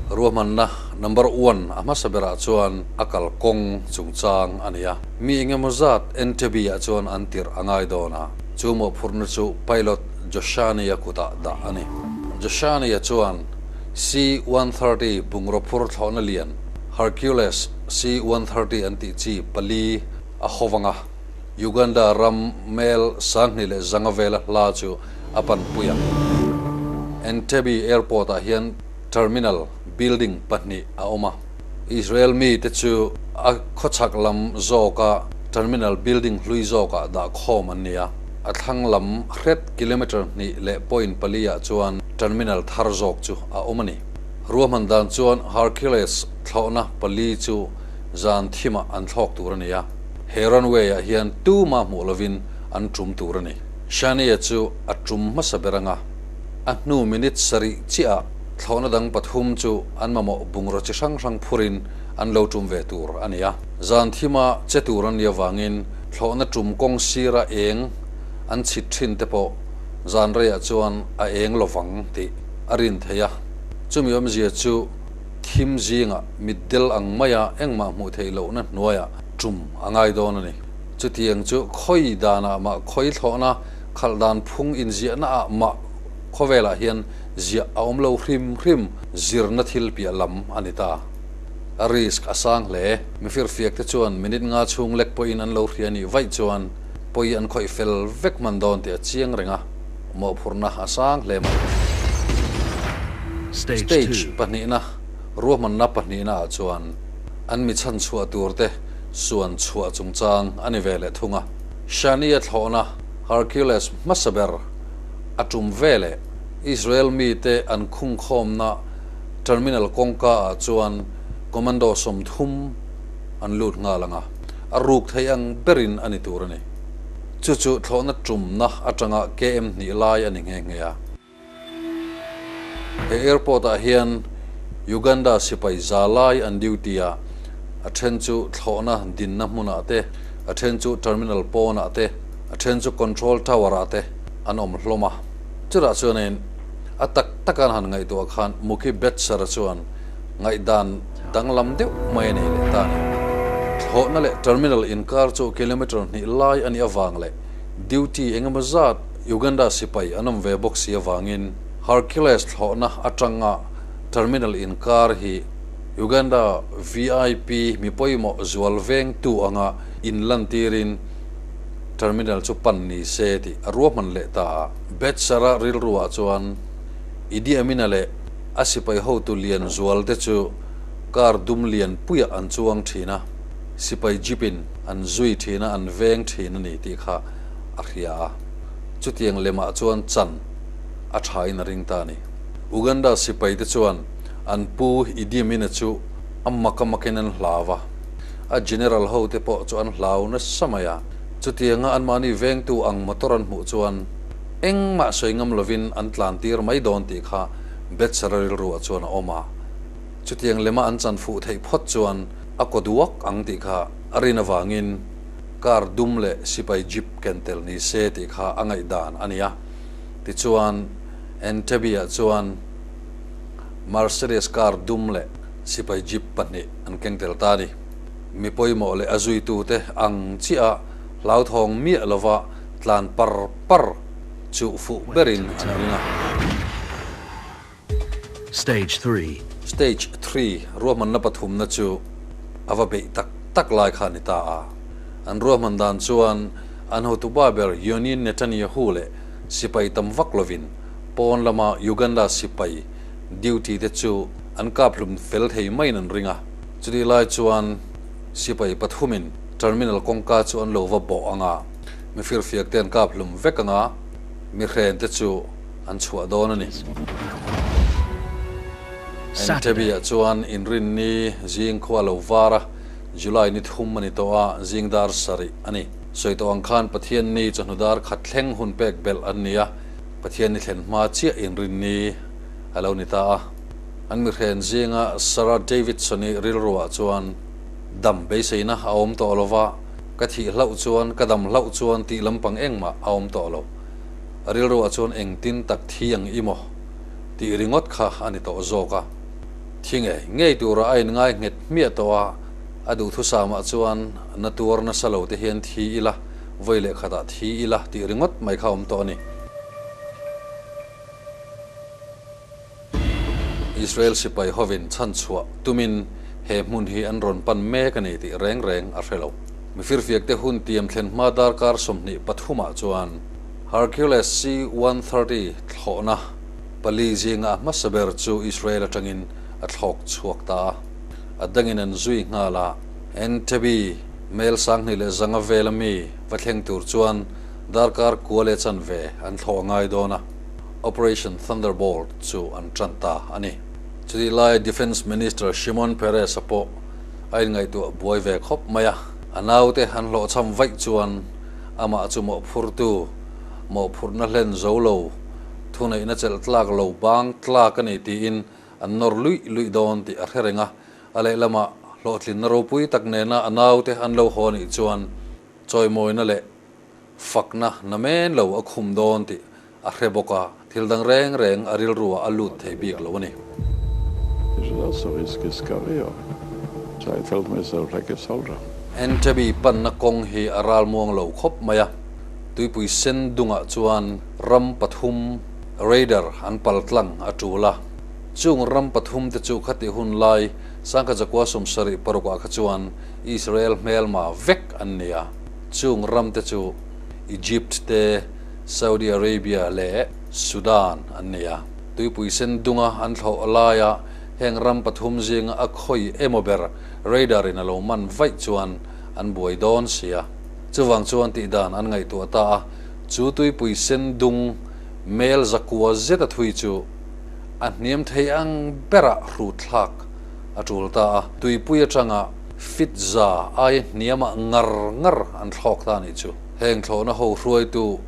Ruahmanna number one a hmasa berah chuan a kal kawng chungchang a ni a. Mi engemaw zat Entebbe ah chuan an tirh a ngai dawn a, chu mawhphurhna chu pilot Joshani-a kutah dah a ni. Joshani-a chuan C-130 bungraw phur thlawhna lian Hercules C-130 an tih chi pali a haw vang a, Uganda ram mel 2500 vela hla chu a panpui ang. Entebbe Airport-ah hian terminal building pahnih a awm a. Israel mite chu a khawchhak lam zawka terminal building hlui zawkah dah khawm an ni a, a thlang lam hret kilometre hnih leh point pali ah chuan terminal thar zawk chu a awm a ni. Ruahman dan chuan Hercules thlawhna pali chu zan thimah an thlawk tur a ni a, he runway ah hian tuma hmuh lovin an tum tur a ni. Shania chu a tum hmasa ber anga a hnu minute sarih chiah ah Thlawhna dang pathum chu an mamawh bungraw chi hrang hrang phurin an lo tum ve tur a ni a. Zan thima che tur an nih avangin thlawhna tum kawng sira eng an chhit thin te pawh zan reiah chuan a eng lovang tih a rin theih a. Chumi awmzia chu thim zingah mitdel ang maia engmah hmuh theih lohna hnuaiah tum a ngai dawn a ni. Chutiang chu khawi danah mah khawi thlawhna khalh dan phung inziahna ah mah khawvelah hian Ziah a awm lo hrim hrim, zirna thil piah lam a ni ta. A risk a sang hle. Mifirfiak te chuan minute nga chhung lek pawhin an lo hria nih vaih chuan pawi an khawih fel vek hman dawn tih a chiang reng a, mawhphurhna a sang hle mai. Stage pahnihna, ruahmanna pahnihna ah chuan an mi chhanchhuah tur te suan chhuah chungchang a ni ve leh thung a. Shani-a thlawhna Hercules hmasa ber a tum ve leh. Israel mite an khungkhawmna terminal kawngka ah chuan commando 30 an lut nghal ang a, a ruk thei ang berin a ni tur a ni. Chu chu thlawhna tumna atanga KM hnih lai a ni nghe nghe a. He airport ah hian Uganda sipai za lai an duty a, a then chu thlawhna dinna hmunah te, a then chu terminal pawnah te, a then chu control tower ah te an awm hlawm a. Chutah chuanin a tak taka an han ngaihtuah khan Mookie Betzer-a chuan ngaihdan danglam deuh mai a nei leh ta a ni. Thlawhna leh terminal inkar chu kilometre hnih lai a nih avang leh duty engemaw zat Uganda sipai an awm ve bawk si avangin Hercules thlawhna atanga terminal inkar hi Uganda VIP mi pawimawh zual vengtu anga inlantirin terminal chu pan ni se tih a ruahman leh ta a. Betsara rilruah chuan Idi Amina leh a sipai hotu lian zual te chu car dum lian puiah an chuang thin a, sipai jeep in an zui thin a, an veng thin a ni tih kha a hria a. Chutiang lemah chuan chan a tha in a ring ta a ni. Uganda sipai te chuan an pu Idi Amina chu a mak a makin an hlau a, a general ho te pawh chu an hlau nasa mai a. Chutianga anmahni vengtu ang motor an hmuh chuan engmah sawi ngam lovin an tlan tir mai dawn tih kha Betsara rilruah chuan a awm a. Chutiang lema an chan fuh theih phawt chuan a kaw duak ang tih kha a rin avangin car dum leh sipai jeep ken tel ni se tih kha a ngaihdan a ni a. Tichuan Entebbe-ah chuan Mercedes car dum leh sipai jeep pahnih an keng tel ta a ni. Mi pawimawh leh a zuitute ang chiah hlauthawng miah lova tlan par par chu fuh berin an ring a. Stage 3. Stage 3 ruahmanna pathumna chu a va beih tak tak lai kha a ni ta a. An ruahman dan chuan an hotupa ber Yoni Netanyahu leh sipai tam vak lovin pawn lama Uganda sipai duty te chu an kap hlum fel thei maiin an ring a. Chutih lai chuan sipai pathumin terminal kawngka chu an lo va bawh ang a, mi firfiak te an kap hlum vek ang a, mi hren te chu an chhuah dawn a ni. Entebbe-ah chuan inrinni zing khua lo var a, July ni thum a ni tawh a, zing dar sarih a ni. Sawi tawh ang khan Pathianni chawhnu dar khat thleng hun pek belh an ni a, Pathianni thlen hma chiah inrinni a lo ni ta a. An mihren zinga Sarah Davidson-i rilruah chuan dam beiseina a awm tawh lo va, ka thih hlauh chuan, ka dam hlauh chuan tih lampang engmah a awm tawh lo. A rilruah chuan engtin tak thi ang i maw tih ringawt kha a ni tawh zawk a. Thi ngei ngei tura a inngai nghet hmiah tawh a, a duhthusamah chuan na tuar nasa lo te hian thi ila, vawi leh khatah thi ila tih ringawt mai kha a awm tawh a ni. Israel sipai hovin chhanchhuah tumin he hmun hi an rawn pan mek a ni tih reng reng a hre lo. Mifirfiakte hun tiam thlen hma darkar 23 ah chuan Hercules C-130 thlawhna pali zinga a hmasa ber chu Israel atangin a thlawk chhuak ta a, a dangin an zui nghal a. Entebbe mel 2100 vela mi va thleng tur chuan darkar kua leh chanve an thlawh a ngai dawn a. Operation Thunderbolt chu an tan ta a ni. Chutih lai Defence Minister Shimon Peres-a pawh a inngaihtuah buai ve khawp mai a, a naute an hlawhchham vaih chuan amah chu mawhphurtu, mawhphurhna hlen zo lo, thuneihna chelh tlak lo bang tlak a ni tiin an nawr luih luih dawn tih a hre reng a, a lehlamah hlawhtlinna ropui tak nena a naute an lo haw anih chuan chawimawina leh fakna namen lo a khum dawn tih a hre bawk a, thil dang reng reng a rilru ah a lut thei bik lo a ni. It was also his career, so I felt myself like a soldier. Entebbe panna kawng hi a ral muang lo khawp mai a, tuipui sen dungah chuan ram pathum radar an pal tlang a tul a, chung ram pathum te chu khati hun lai sangkha zakua 76 ah kha chuan Israel hmelma vek an ni a, chung ram te chu Egypt te, Saudi Arabia leh Sudan an ni a. Tuipui sen dunga an thlawh laia heng ram pathum zinga a khawi emaw ber radar in a lo man vaih chuan an buai dawn si a. Chuvang chuan tih dan an ngaihtuah ta a, chu tuipui sen dung mel zakua zet a thui chu a hniam thei ang berah hrut thlak a tul ta a. Tuipui atanga fit za aia hniamah ngar ngar an thlawk ta a nih chu. Heng thlawhna ho hruaitu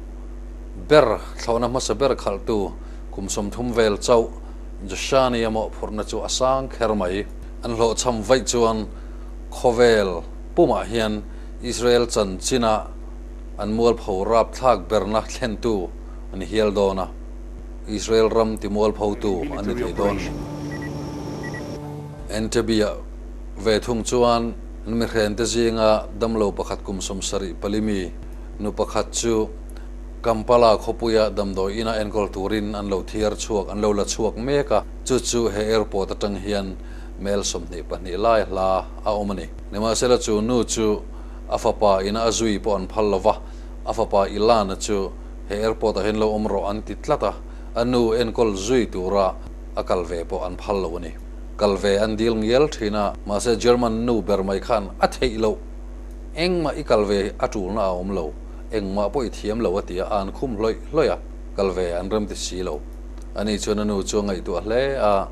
ber, thlawhna hmasa ber khalhtu kum 30 vel chauh Joshani a mawhphurhna chu a sang kher mai. An hlawhchham vaih chuan khawvel pumah hian Israel chanchina an mualpho rapthlak berna thlentu a ni hial dawn a, Israel ram ti mualphotu an ni thei dawn a ni. Entebbe-ah ve thung chuan An mihrente zinga damlo pakhat kum 74 mi nu pakhat chu Kampala khawpuia damdawi ina enkawl turin an lo thiar chhuak, an lo la chhuak mek a, chu chu he airport atang hian Mel 22 lai hla a awm a ni. Nimahsela chu nu chu a fapa ina a zui pawh an phal lo va, a fapa Ilan-a chu he airport ah hian lo awm rawh an ti tlat a, a nu enkawl zui tura a kal ve pawh an phal lo a ni. Kal ve an dil ngial thin a, mahse German nu ber mai khan a theih loh. Engmah i kal ve a tulna a awm lo, engmah pawh i thiam lo a ti a, a an khum hlawih hlawih a, kal ve an rem ti si lo. Ani chuan a nu chu a ngaihtuah hle a,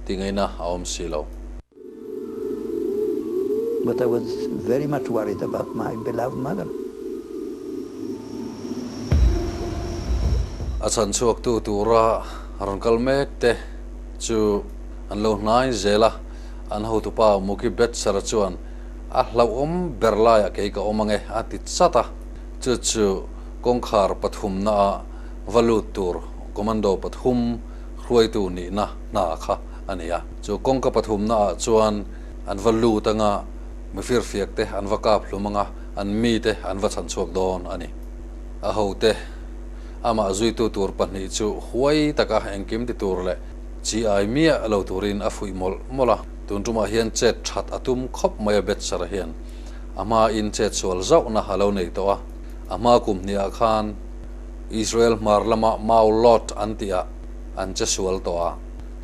tingaihna a awm si lo. But I was very much worried about my beloved mother. A chhanchhuaktu tura rawn kal mek te chu an lo hnai zel a, an hotupa Mookie Betzer chuan a hlauhawm ber laiah kei ka awm ange a ti chat a, chu chu kawngkhar pathumna ah va lut tur commando pathum hruaitu nihna hna kha a ni a. Chu kawngka pathumna ah chuan an va lut anga mifirfiak te an va kap hlum anga an mite an va chhan chhuak dawn a ni. A hote amah zuitu tur pahnih chu huai taka engkim ti tur leh chi ai miah lo turin a fuih mawlh mawlh a. Tun tumah hian chet that a tum khawp mai a Betser hian a hmain chet sual zauhna a lo nei tawh a. A hma kum hniah khan Israel hmar lama Mau Lot an tihah an che sual tawh a.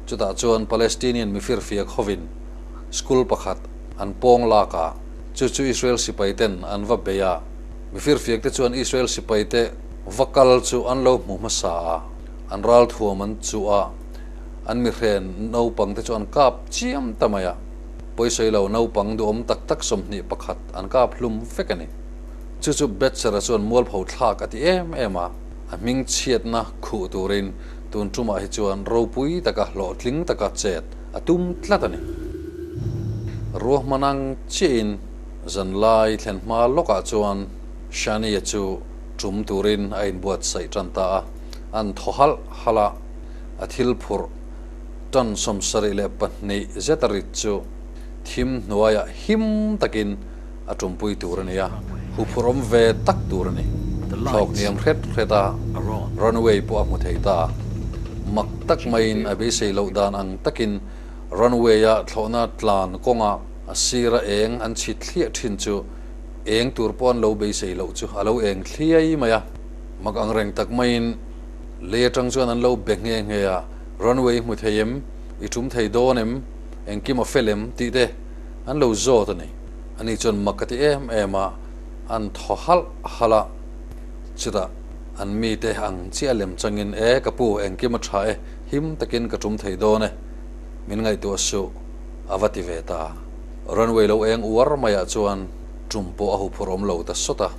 Chutah chuan Palestinian mifirfiak hovin school pakhat an pawng lak a, chu chu Israel sipaiten an va bei a. Mifirfiakte chuan Israel sipaite va kal chu an lo hmu hmasa a, an ralthuam an chuh a, an mihren naupangte chu an kap chiam ta mai a. Pawisawi lo naupang duhawm tak tak 21 an kap hlum vek a ni. Chu chu Betsera chuan mualpho thlak a ti em em a, a hming chhiatna khuh turin tun tumah hi chuan ropui taka hlawhtling taka chet a tum tlat a ni. Ruahman ang chiahin zanlai thlen hma lawkah chuan Shania chu tum turin a inbuatsaih tan ta a, an thaw halh halh a, a thil phurh tan 72 zet a rit chu thim hnuaiah him takin a tumpui tur a ni a, huphurhawm ve tak tur a ni. Thlawk hniam hret hret a, runway pawh a hmu thei ta. Mak tak maiin a beisei loh dan ang takin runway-a thlawhna tlan kawnga a sira eng an chhit thliah thin chu eng tur pawh an lo beisei loh chu a lo eng thliai mai a. Mak ang reng tak maiin lei atang chuan an lo be nghe nghe a, Runway hmu thei em? I tum thei dawn em? Engkim a fel em? tih te an lo zawt a ni. Ani chuan mak ka ti em em a, an thaw halh halh a, chutah an mite ang chiah lem changin, E ka pu, engkim a tha e, him takin ka tum thei dawn e, min ngaihtuah suh, a va ti ve ta. Runway lo eng uar maiah chuan tum pawh a huphurh awm lo ta sawt a,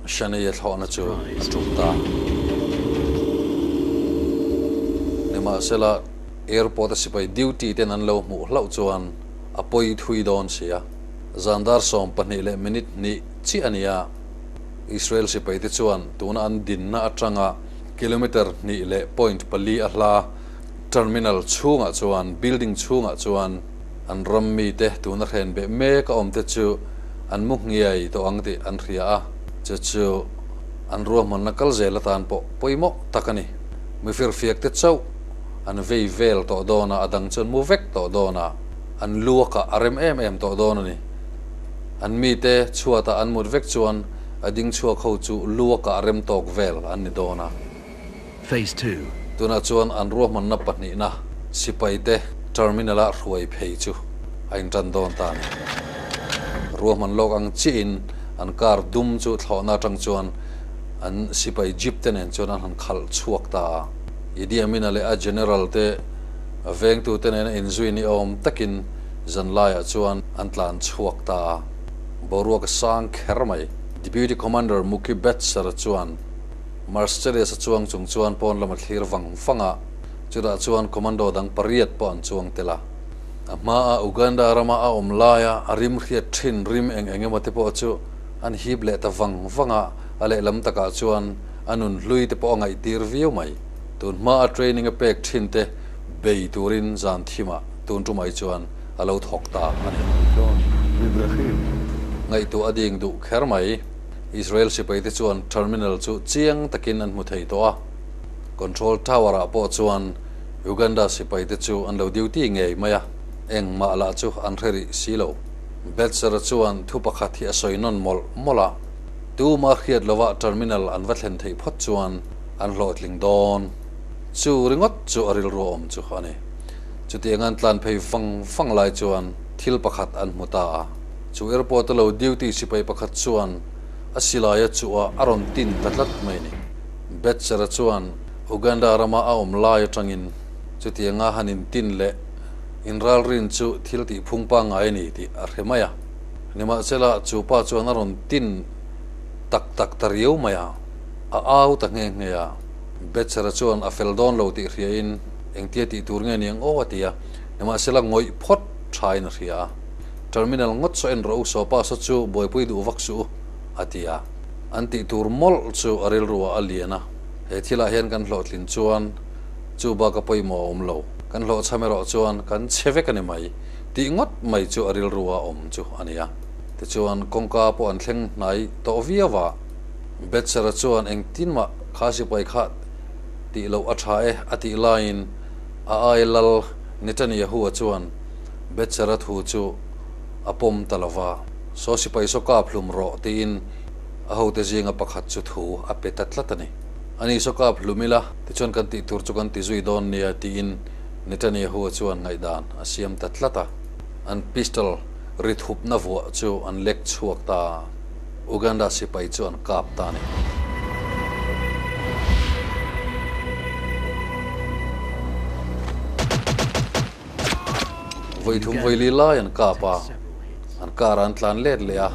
Shani-a thlawhna chu a tum ta. Nimahsela, airport-a sipai duty ten an lo hmuh hlauh chuan a pawi thui dawn si a. Zan dar 12 leh minute hnih chiah a ni a, Israel sipaite chuan tuna an dinna atanga kilometre hnih leh point pali a hla terminal chhungah chuan building chhungah chuan an ram mite tuna hren beh mek a awmte chu an mu nghiai tawh ang tih an hria a, chu chu an ruahmanna kal zel atan pawh pawimawh tak a ni. Mifirfiakte chauh an vei vel tawh dawn a, a dang chuan mu vek tawh dawn a, an luakah a rem em em tawh dawn a ni. An mite chhuatah an mut vek chuan a ding chhuak ho chu luakah a rem tawk vel an ni dawn a. Phase 2. Tunah chuan an ruahmanna pahnihna sipaite terminal-ah hruai phei chu a intan dawn ta a ni. Ruahman lawk ang chiahin an car dum chu thlawhna atang chuan an sipai jeep te nen chuan an han khalh chhuak ta a. Idi Amin-a leh a general te vengtute nena inzui ni awm takin zanlaiah chuan an tlan chhuak ta a, boruak a sang kher mai. Deputy Commander Mookie Betzer chuan Mercedes a chuang chung chuan pawn lam a thlir vang vang a, chutah chuan commando dang pariat pawh an chuang tel a. A hmaa Uganda rama a awm laia a rim hriat thin rim eng eng emaw te pawh chu an hip leh ta vang vang a, a lehlam takah chuan a nun hlui te pawh a ngaihtir viau mai. Tun hmaa training a pek thin te bei turin zan thimah tun tumai chuan a lo thawk ta a ni. Ngaihtuah a ding duh kher mai. Israel sipaite chuan terminal chu chiang takin an hmu thei tawh a. Control tower ah pawh chuan Uganda sipaite chu an lo duty ngei mai a. Engmah lah chu an hre rih si lo. Betzer chuan thu pakhat hi a sawi nawn mawlh mawlh a, Tuma hriat lova terminal an va thlen theih phawt chuan an hlawhtling dawn. Chu ringawt chu a rilru awm chu a ni. Chutiang an tlan phei vang vang lai chuan thil pakhat an hmu ta a. Chu airport a lo duty sipai pakhat chuan a silai a chuh a, a rawn tin ta tlat mai a ni. Betzer chuan Uganda rama a awm lai atangin chutianga han intin leh inralrin chu thil tih phung pangngai a ni tih a hre mai a. Nimahsela, chu pa chuan a rawn tin tak tak ta riau mai a, a au ta nghe nghe a. Betcher-a chuan a fel dawn lo tih hriain engtia tih tur nge ni ang aw a ti a, nimahsela ngawih phawt thain a hria a. Terminal ngawt saw en rawh u, saw pa saw chu buaipui duh vak suh u, a ti a. An tih tur mawlh chu a rilruah a lian a, he thilah hian kan hlawhtlin chuan chu bak a pawimawh a awm lo, kan hlawhchham erawh chuan kan chhe vek a ni mai. Tih ngawt mai chu a rilru a awm chu a ni a. Tichuan kawngka pawh an thleng hnai tawh viau a. Betser-a chuan engtin mah kha sipai kha tih loh a tha e a tih laiin a ai lal Netanyahu-a chuan Betser-a thu chu a pawm ta lo va. Saw sipai saw kap hlum rawh tiin a hote zinga pakhat chu thu a pe ta tlat a ni. Ani saw kap hlum ila tichuan kan tih tur chu kan ti zui dawn nia tiin Netanyahu-a chuan ngaihdan a siam ta tlat a, an pistol ri thupna vuah chu an lek chhuak ta a, Uganda sipai chu an kap ta a ni. Vawi thum vawi li lai an kap a, an car ah an tlan let leh a,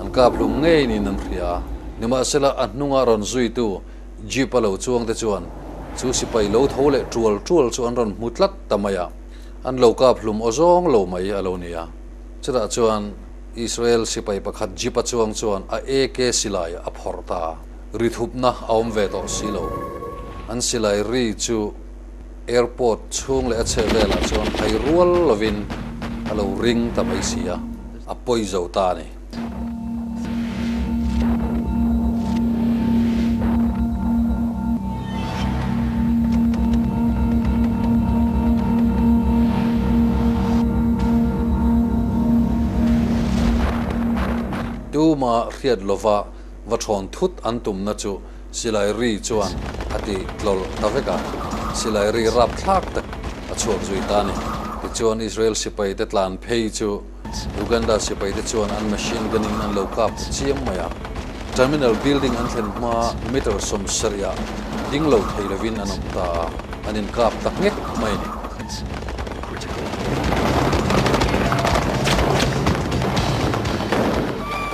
an kap hlum ngei niin an hria a. Nimahsela a hnunga rawn zuitu Jeep a lo chuang te chuan chu sipai lo tho leh tual tual chu an rawn hmu tlat ta mai a, an lo kap hlum aw zawng lo mai a lo ni a. Chutah chuan Israel sipai pakhat jeep a chuang chuan a AK silai a phawrh ta a, ri thupna a awm ve tawh si lo. An silai ri chu airport chhung leh a chheh velah chuan hai rual lovin a lo ring ta mai si a, a pawi zo ta a ni. Tuma hriat lova va thawn thut an tumna chu silai ri chuan a ti tlawlh ta vek a, silai ri rapthlak tak a chhuak zui ta a ni. Tichuan Israel sipaite tlan phei chu Uganda sipaite chuan an machine gun in an lo kap ta chiam mai a, terminal building an thlen hma meter 70 ah ding lo thei lovin an awm ta a, an inkap ta nghek mai a ni.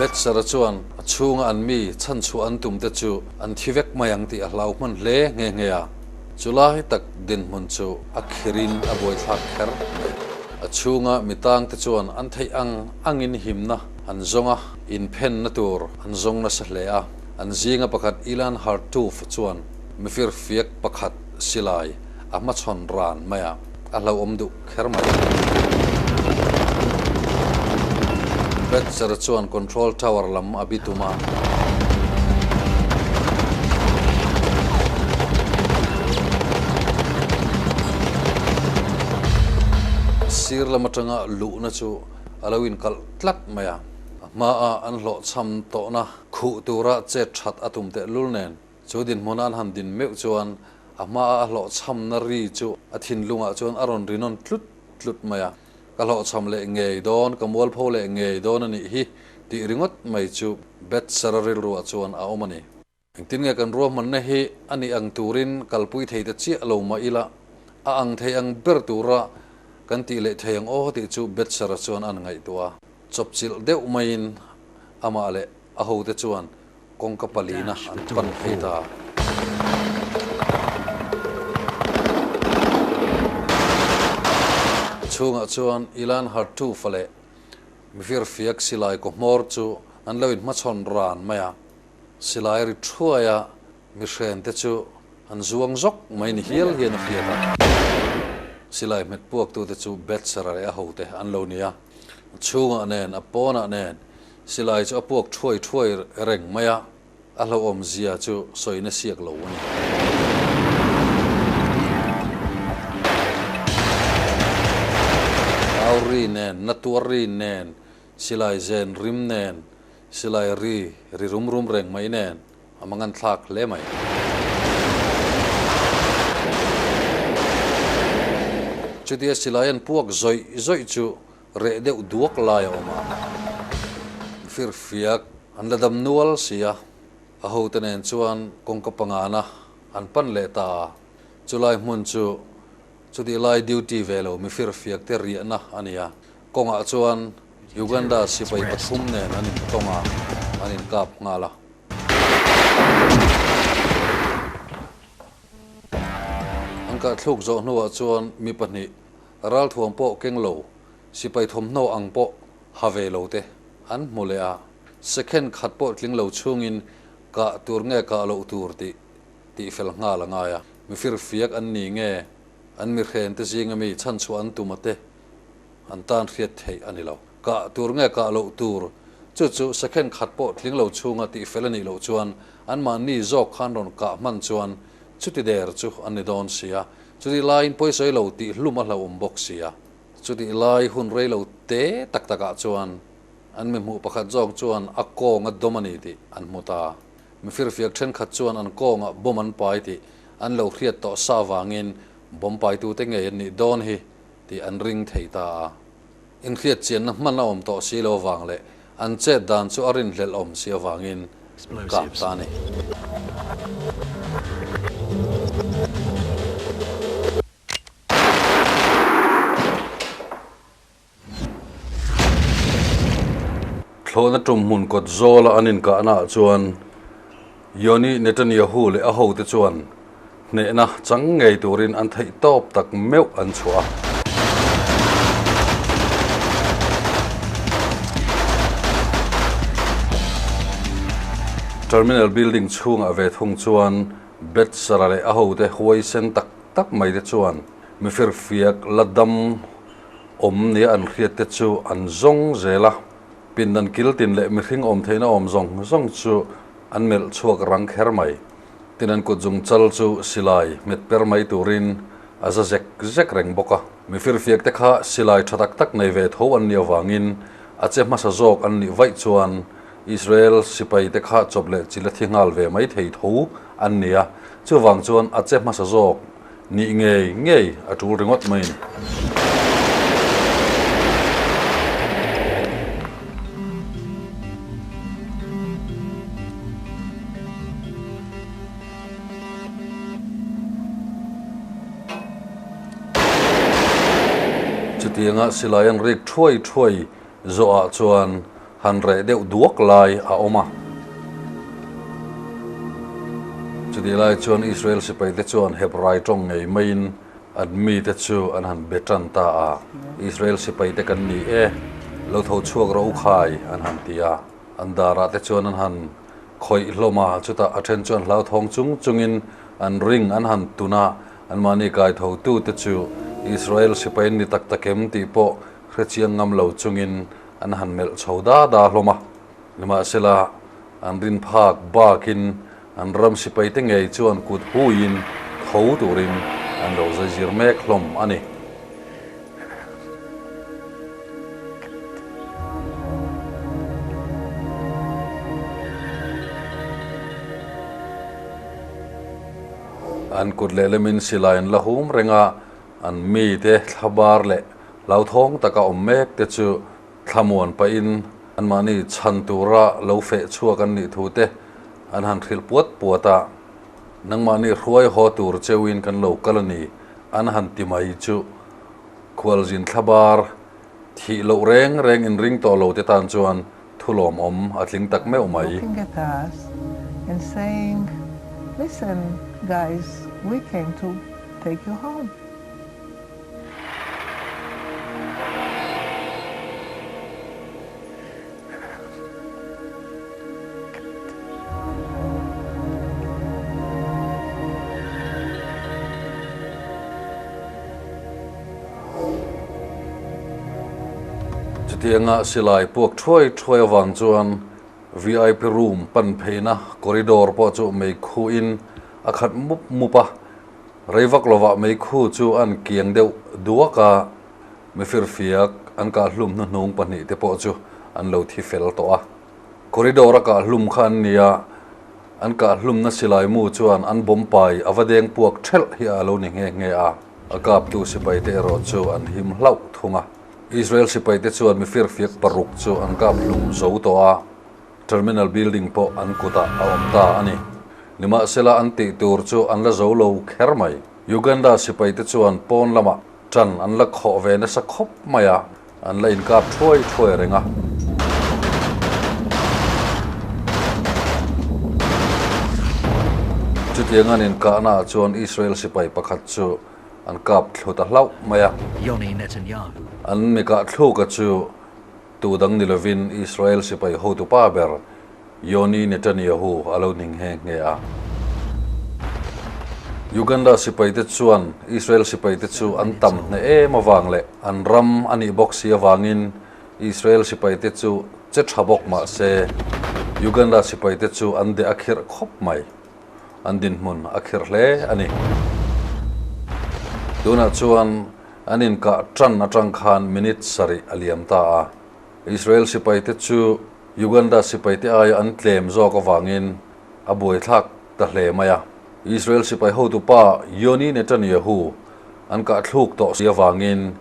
Betser-a chuan a chhunga an mi chhanchhuah an tum te chu an thi vek mai ang tih a hlau hman hle nghe nghe a. Chu lai tak dinhmun chu a khirin a buaithlak kher mai. A chhunga mi tangte chuan an theih ang angin himna an zawng a, inphenna tur an zawng nasa hle a. An zinga pakhat Ilan Hartuf chuan mifirfiak pakhat silai a hmachhawn ran mai a, a hlauhawm duh kher mai. Betzer chuan control tower lam a bitum a. Sir lam atanga luhna chu a lo inkalh tlat mai a. A hmaa an hlawhchham tawhna khuh tura chet that a tum tehlul nen. Chu dinhmuna an han din meuh chuan a hmaa a hlawhchhamna ri chu a thinlungah chuan a rawn ri nawn tlut tlut mai a. Ka hlawhchham leh ngei dawn, ka mualpho leh ngei dawn a nih hi tih ringawt mai chu Betsera rilruah chuan a awm a ni. Engtin nge kan ruahmanna hi a nih ang turin kalpui thei ta chiah lo mah ila, a ang thei ang ber tura kan tih leh thei ang aw tih chu Betsera chuan a ngaihtuah a. Chawpchilh deuh maiin amah leh a hote chuan Kawngka palina an pan phei ta. A chhungah chuan Ilan Hartufa leh mifirfiak silai kaw hmawr chu an lo inhmachhawn ran mai a. Silai ri thuai a mihrente chu an zuang zawk mai ni hial hian a hriat a. Silai hmet puaktute chu Betsera leh a hote an lo ni a. A chhungah nen, a pawnah nen Silai chu a puak thuai thuai reng mai a, a hlauhawm zia chu sawina siak lo a ni. Au ri nen, na tuar ri nen, silai zen rim nen, silai ri ri rum rum reng mai nen a mangan thlak hle mai. Chutia silai an puak zawih zawih chu reh deuh duak lai a awm a, firfiak an la dam nual si a, a hote nen chuan kawngka pangana an pan leh ta a, chulai hmun chu chutih lai duty ve lo mifirfiak te riahna a ni a, kawngah chuan Uganda sipai pathum nen an intawng a, an inkap nghal a. An kahthluk zawh hnuah chuan mi pahnih ralthuam pawh keng lo, sipai thawmhnaw ang pawh ha ve lo te an hmu leh a, second khat pawh tling lo chungin kah tur nge kah loh tur tih tihfel nghal a ngai a. Mi firfiak an ni nge an mihren te zinga mi chhanchhuah an tum a te an tan hriat theih a ni lo. Kah tur nge kah loh tur chu chu second khat pawh tling lo chhunga tihfel a nih loh chuan anmahni zawk khan rawn kah hman chuan chuti der chu an ni dawn si a, chutih laiin pawisawi lo tih hlum a hlauhawm bawk si a. Chutih lai hun rei lo te tak takah chuan an mi hmuh pakhat zawk chuan a kawng a dawm a ni tih an hmu ta. Mi firfiak thenkhat chuan an kawngah bomb an pai tih an lo hriat tawh sa vangin bomb paitute ngei an nih dawn hi tih an ring thei ta a. Inhriat chianna hman a awm tawh si lo avang leh an chet dan chu a rinhlelh awm si avangin an kap ta a ni. Thlawhna tum hmun kawt zawla an inkahna ah chuan Yoni Netanyahu leh a hote chuan hnehna chang ngei turin an theih tawp tak meuh an chhuah a. Terminal building chhungah ve thung chuan Betsara leh a hote huaisen tak tak mai te chuan mifirfiak la dam awm nia an hriat te chu an zawng zel a, pindan kiltin leh mihring awm theihna awm zawng zawng chu an melh chhuak rang kher mai. Tin an kut zung chal chu silai hmet per mai turin a za zek zek reng bawk a. Mifirfiak te kha silai tha tak tak nei ve tho an nih avangin a che hmasa zawk an nih vaih chuan Israel sipai te kha chawp leh chil a thi nghal ve mai thei tho an ni a, chuvang chuan a che hmasa zawk Nih ngei ngei a tul ringawt mai ni. Chutianga silai an rik thuai thuai zawhah chuan han reh deuh duak lai a awm a. Chutih lai chuan Israel sipaite chuan Hebrai tawng ngei maiin an mite chu an han be tan ta a, Israel sipaite kan ni e, lo tho chhuak rawh u khai, an han ti a. An darah te chuan an han khawih hlawm a, chutah a then chuan hlauthawng chung chungin an ring an han tun a, anmahni kaithotute chu Israel sipai an ni tak tak em tih pawh hrechiang ngam lo chungin an han melh chho da da hlawm a. Nimahsela, an rin phak bakin an ram sipaite ngei chuan kut huiin tho turin an lo zaizir mek hlawm a ni. An kut lehlemin silai an la hum reng a, an mite thlabar leh Hlauthawng taka awm mek te chu thlamuan pahin anmahni chhan tura lo feh chhuak an nih thu te an han hrilh puat puat a, nangmahni hruai haw tur cheuin kan lo kal a ni an han ti mai chu khualzin thlabar thih loh reng reng inring tawh lo te tan chuan thulawmawm a tling tak meuh mai. Looking at us and saying, Listen guys, we came to take you home. Chutianga silai puak thuai thuai avang chuan VIP room pan pheina corridor pawh chu meikhuin a khat mup mup a. Rei vak lovah meikhu chu an kiang deuh duak a, mifirfiak an kahhlum hnuhnung pahnihte pawh chu an lo thi fel tawh a. Corridor-a kahhlum kha an ni a, an kahhlumna silai mu chuan an bomb pai a va deng puak thelh hi a lo ni nghe nghe a, a kaptu sipaite erawh chu an him hlauh thung a. Israel sipaite chuan mifirfiak paruk chu an kaphlum zo tawh a, Terminal building pawh an kutah a awm ta a ni. Nimahsela an tih tur chu an la zo lo kher mai. Uganda sipaite chuan pawn lamah ṭan an la khawh ve nasa khawp mai a, an la inkap thuai thuai reng a. Chutiang an inkahnaah chuan Israel sipai pakhat chu an kap thlu ta hlauh mai a. Yoni Netanyahu. An mi kah thluka chu Tu dang ni lovin Israel sipai hotu pa ber Yoni Netanyahu a lo ning nghe nghe a. Uganda sipaite chuan Israel sipaite chu an tam hneh em avang leh an ram a nih bawk si avangin Israel sipaite chu che tha bawk mah se Uganda sipaite chu an deh a khirh khawp mai. An dinhmun a khirh hle a ni. Tunah chuan An inkah tan atang khan minute sarih a liam ta a. Israel sipaite chu Uganda sipaite aia an tlem zawk avangin a buaithlak ta hle mai a. Israel sipai hotupa Yoni Netanyahu an kahthluk tawh si avangin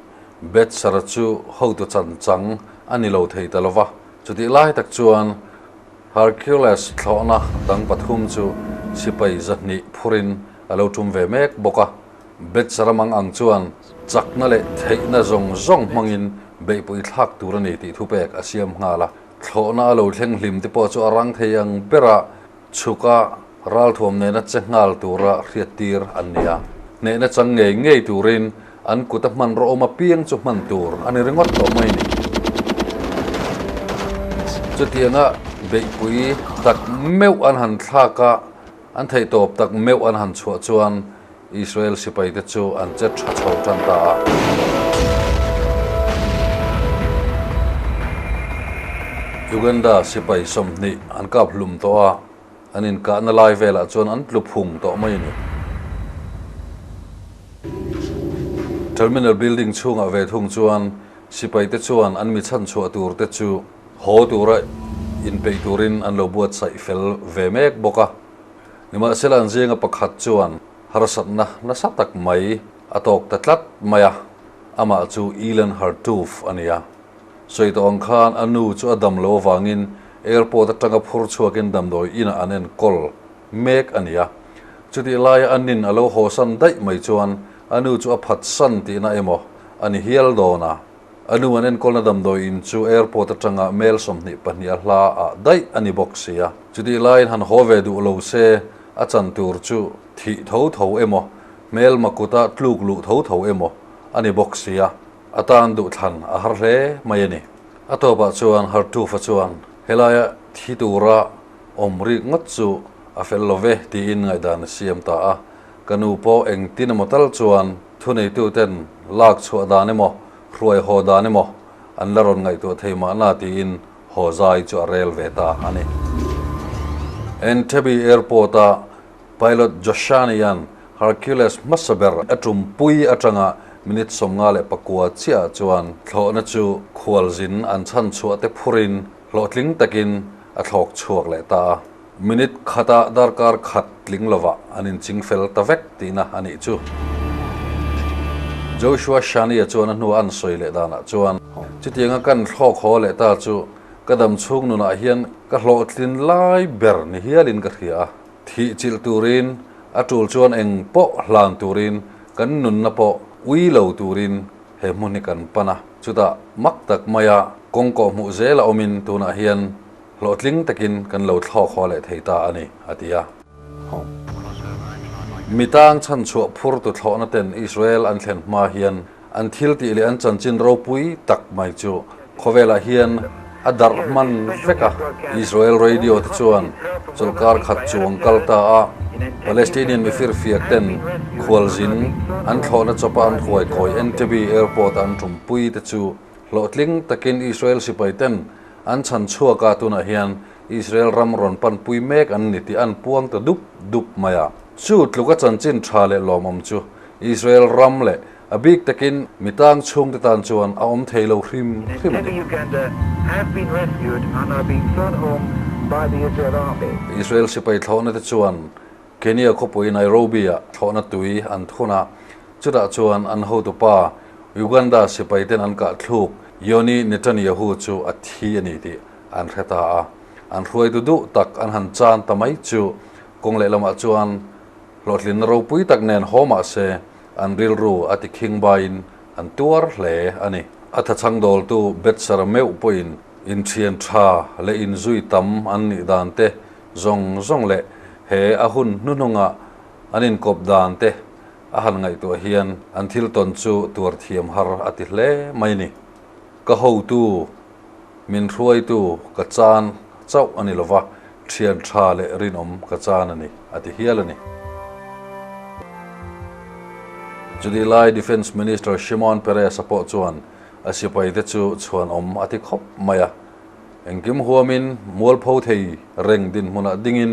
Betsara chu hotu chanchang a ni lo thei ta lo va. Chutih lai tak chuan Hercules thlawhna dang pathum chu sipai 200 phurin a lo tum ve mek bawk a. Betsara mang ang chuan chakna leh theihna zawng zawng hmangin beihpui thlak tur a ni tih thupek a siam nghal a. Thlawhna a lo thleng hlim te pawh chu a rang thei ang bera chhuka ralthuam nena che nghal tura hriattir an ni a. Hnehna chang ngei ngei turin an kuta hmanraw awm apiang chu hman tur a ni ringawt tawh mai ni. Chutianga beihpui tak meuh an han thlak a, an theihtawp tak meuh an han chhuah chuan Israel sipaite chu an che tha chho tan ta a. Uganda sipai 20 an kap hlum tawh a, an inkahna lai velah chuan an tlu phung tawh mai a ni. Terminal building chhungah ve thung chuan sipaite chuan an mi chhanchhuah turte chu haw tura inpeih turin an lo buatsaih fel ve mek bawk a. Nimahsela an zinga pakhat chuan harsatna nasa tak mai a tawk ta tlat mai a, amah chu Ilan Hartuf a ni a. Sawi tawh ang khan a nu chu a dam lo avangin airport atanga phur chhuakin damdawi inah an enkawl mek a ni a. Chutih laia a nin a lo hawsan daih mai chuan a nu chu a phatsan tihna emaw a ni hial dawn a. A nu an enkawlna damdawi in chu airport atanga mel 22 a hla ah daih a ni bawk si a. Chutih laiin han haw ve duh lo se a chan tur chu thih tho tho emaw, hmel makuta tluk luh tho tho emaw a ni bawk si a, a tan duh thlan a har hle mai a ni. A tawpah chuan Hartufa chuan helaia thi tura awm rik ngawt chu a fel lo ve tiin ngaihdan a siam ta a. Ka nu pawh engtin emaw tal chuan Thuneituten lak chhuah dan emaw, hruai haw dan emaw an la rawn ngaihtuah thei mahna tiin haw zai chu a rel ve ta a ni. Entebbe Airport-a pilot Joshanian Hercules hmasa ber a tumpui atanga minute 59 chiahah chuan thlawhna chu khualzin an chhan chhuah te phurin hlawhtling takin a thlawk chhuak leh ta a. Minute khata darkar khat tling lovah an inching fel ta vek tihna a nih chu. Joshua Shani-a chuan a hnua an sawi leh danah chuan, Chutianga kan thlawk haw leh ta chu ka dam chhung nunah hian ka hlawhtlin lai ber ni hialin ka hria a, thih chilh turin a tul chuan eng pawh hlan turin kan nunna pawh ui lo turin he hmun hi kan pan a, chutah mak tak maia kawng kawh hmuh zela awmin tunah hian Hlawhtling takin kan lo thlawk haw leh thei ta a ni, a ti a. Mi tang chhanchhuah phurtu thlawhna ten Israel an thlen hma hian an thil tih leh an chanchin ropui tak mai chu khawvelah hian a darh hman vek a. Israel radio te chuan chawlhkar khat chuang kal ta a, Palestinian mifirfiak ten khualzin an thlawhna chawpa an huaikawi Entebbe Airport a an tumpui te chu Hlawhtling takin Israel sipai ten an chhan chhuak a, tunah hian Israel ram rawn panpui mek an ni tih an puang ta dup dup mai a. Chu tluka chanchin tha leh lawmawm chu Israel ram leh A bik takin mi tang chhungte tan chuan a awm thei lo hrim hrim a ni. Israel sipai thlawhna te chuan Kenya khawpui Nairobi-ah thlawhna tui an thun a, chutah chuan an hotupa Uganda sipaiten an kahthluk Yoni Netanyahu chu a thi a ni tih an hre ta a. An hruaitu duh tak an han chan ta mai chu kawng lehlamah chuan hlawhtlinna ropui tak nen haw mah se an rilru a ti khing baiin an tuar hle a ni. A thachhang dawltu Betsara meuh pawhin inthian tha leh inzui tam an nih dan te zawng zawng leh he a hun hnuhnunga an inkawp dan te a han ngaihtuah hian an thil tawn chu tuar thiam har a ti hle mai ni. Ka hotu, min hruaitu ka chan chauh a ni lova, thian tha leh rinawm ka chan a ni, a ti hial a ni. Chutih lai Defence Minister Shimon Peres-a pawh chuan a sipaite chu chhuanawm a ti khawp mai a. Engkim huamin mualpho thei reng dinhmunah dingin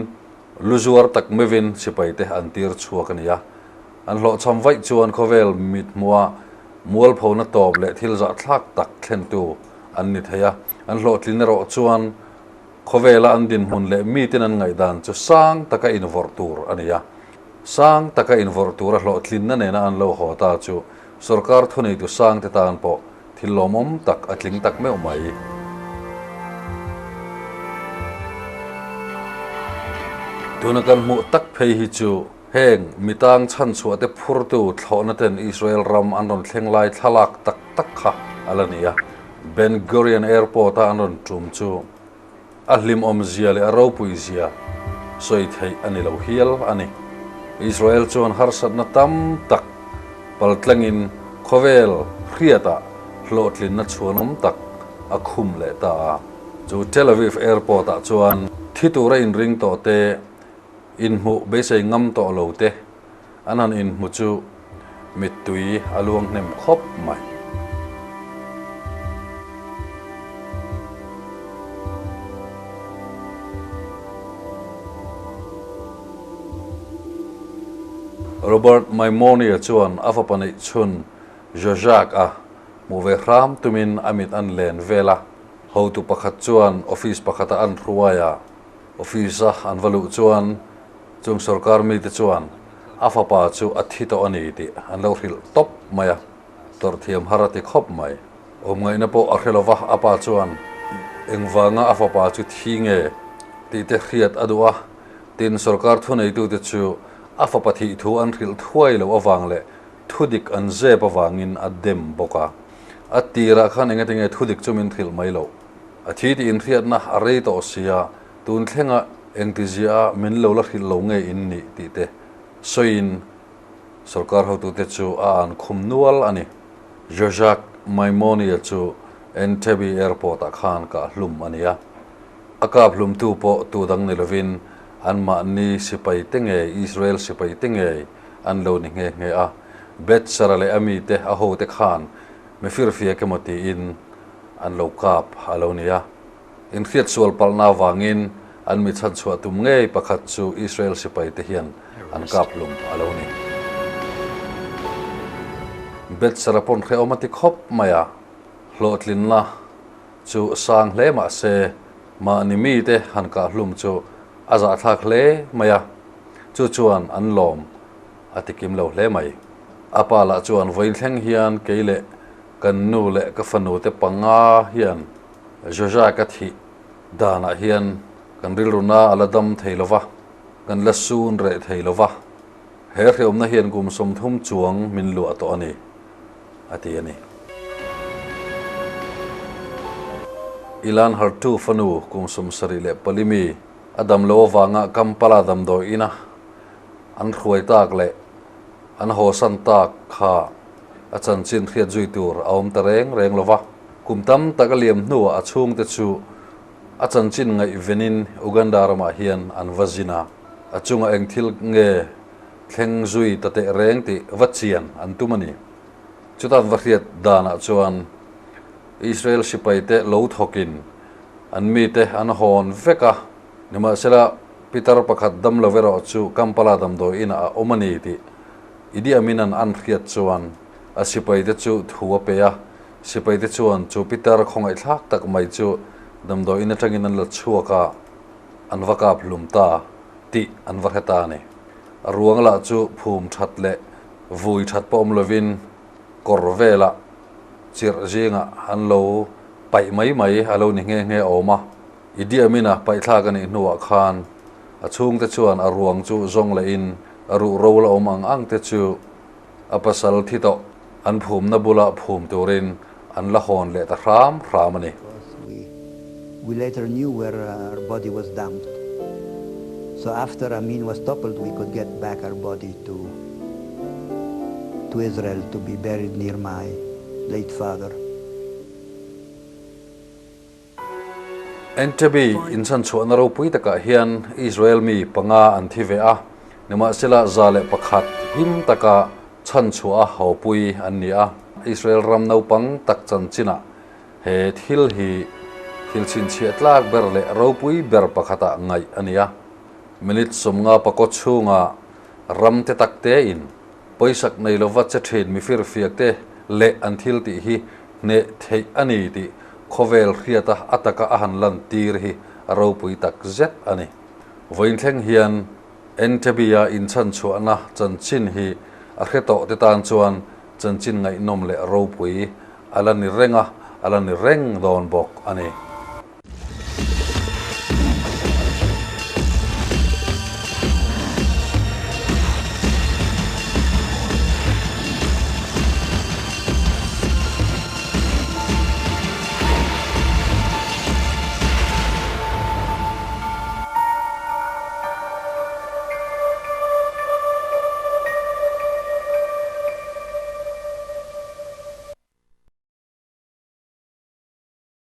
lu zuar tak meuhin sipaite an tir chhuak a ni a. An hlawhchham vaih chuan khawvel mithmuha mualphona tawp leh thil zahthlak tak thlentu an ni thei a. An hlawhtlin erawh chuan khawvela an dinhmun leh miten an ngaihdan chu sang taka invawrh tur a ni a. Sang taka invawrh tura hlawhtlinna nena an lo haw ta chu sorkar thuneitu sangte tan pawh Thil lawmawm tak a tling tak meuh mai. Tuna kan hmuh tak phei hi chu heng mitang chhanchhuah te phurtu thlawhna ten Israel ram an rawn thleng lai thlalak tak tak kha a la ni a. Ben Gurion Airport a an rawn tum chu a hlimawm zia leh a ropui zia sawi theih a ni lo hial a ni. Israel chuan harsatna tam tak paltlengin khawvel hriatah hlawhtlinna chhuanawm tak a khum leh ta a. Chu Tel Aviv Airport-ah chuan thi tura inring tawh te, inhmuh beisei ngam tawh lo te An han inhmu chu mittui a luang hnem khawp mai. Robert Maimonia chuan a fapa neih chhun Jojak-a hmuh ve hram tumin a mit an len vel a. Hotu pakhat chuan office pakhata an hruai a, office-a an va luh chuan Chung sorkar mite chuan a fapa chu a thi tawh a ni tih an lo hrilh tawp mai a, tawrhthiam har a ti khawp mai. Awmngaihna pawh a hre lo va, a pa chuan engvanga a fapa chu thi nge tih te hriat a duh a, tin sorkar thuneitute chu a fapa thih thu an hrilh thuai loh avang leh thudik an zep avangin a dem bawk a. A tirah khan engatinge thudik chu min hrilh mai loh? A thi tih inhriatna a rei tawh sia, Tun thlenga engtizia a min lo la hrilh lo nge in nih tih te sawiin sorkar hotute chu a an khum nual a ni. Jojak Maimonia chu Entebbe Airport-ah khan kah hlum a ni a. A kap hlumtu pawh tu dang ni lovin anmahni sipai te ngei, Israel sipai te ngei an lo ni nghe nghe a. Betsara leh a mite a hote khan mifirfiak emaw tiin an lo kap a lo ni a. Inhriat sual palhna avangin an mi chhanchhuah tum ngei pakhat chu Israel sipaite hian an kap hlum a lo ni. Betsara pawn hrehawm a ti khawp mai a, hlawhtlinna chu sang hle mah se mahni mite han kah hlum chu a zahthlak hle mai a, chu chuan an lawm a ti kim lo hle mai. A pa lah chuan vawiin thleng hian kei leh kan nu leh ka fanu te panga hian Joja ka thih danah hian kan rilruna a la dam thei lo va, kan la sun reh thei lo va, he hreawmna hian kum 30 chuang min luah tawh a ni, a ti a ni. Ilan Hartu fanu kum 74 mi a dam lo avanga Kampala damdawi ina an hruai tak leh an hawsan tak kha a chanchin hriat zui tur a awm ta reng reng lo va. Kum tam tak a liam hnuah a chhungte chu a chanchin ngaihvenin Uganda ramah hian an va zin a, a chunga eng thil nge thleng zui ta teh reng tih va chian an tum a ni. Chutan va hriat danah chuan Israel sipaite lo thawkin an mite an hawn vek a, nimahsela pitar pakhat dam lo erawh chu Kampala damdawi inah a awm a ni tih Idi Amin-a'n an hriat chuan. A sipaite chu thu a pe a, sipaite chuan chu pitar khawngaihthlak tak mai chu damdawiin atangin an la chhuak a, an va kap hlum ta tih an va hre ta a ni. A ruang lah chu phum that leh vui that pawh awm lovin kawr velah chirh zingah an lo paih mai mai a lo ni nghe nghe awm a. Idi Amin-a paihthlak a nih hnuah khan a chhungte chuan a ruang chu zawng lehin a ruhro la awm ang ang te chu a pasal thi tawh an phumna bula phum turin an la hawn leh ta hram hram a ni. We later knew where her body was dumped. So after Amin was toppled, we could get back her body to to Israel to be buried near my late father. Entebbe inchhanchhuahna ropui takah hian Israel mi panga an thi ve a, nimahsela 101 him taka chhanchhuah a hawpui an ni a. Israel ram naupang tak chanchinah he thil hi thil chhinchhiah tlak ber leh ropui ber pakhatah ngaih a ni a. Minute 50 pakaw chhunga ram te tak tein pawisak nei lova che thin mifirfiak te leh an thil tih hi Hneh theih a ni tih khawvel hriata a taka a han lantir hi a ropui tak zet a ni. Vawiin thleng hian Entebbe-a inchhanchhuahna chanchin hi a hre tawh te tan chuan chanchin ngaihnawm leh ropui a la ni reng a, a la ni reng dawn bawk a ni.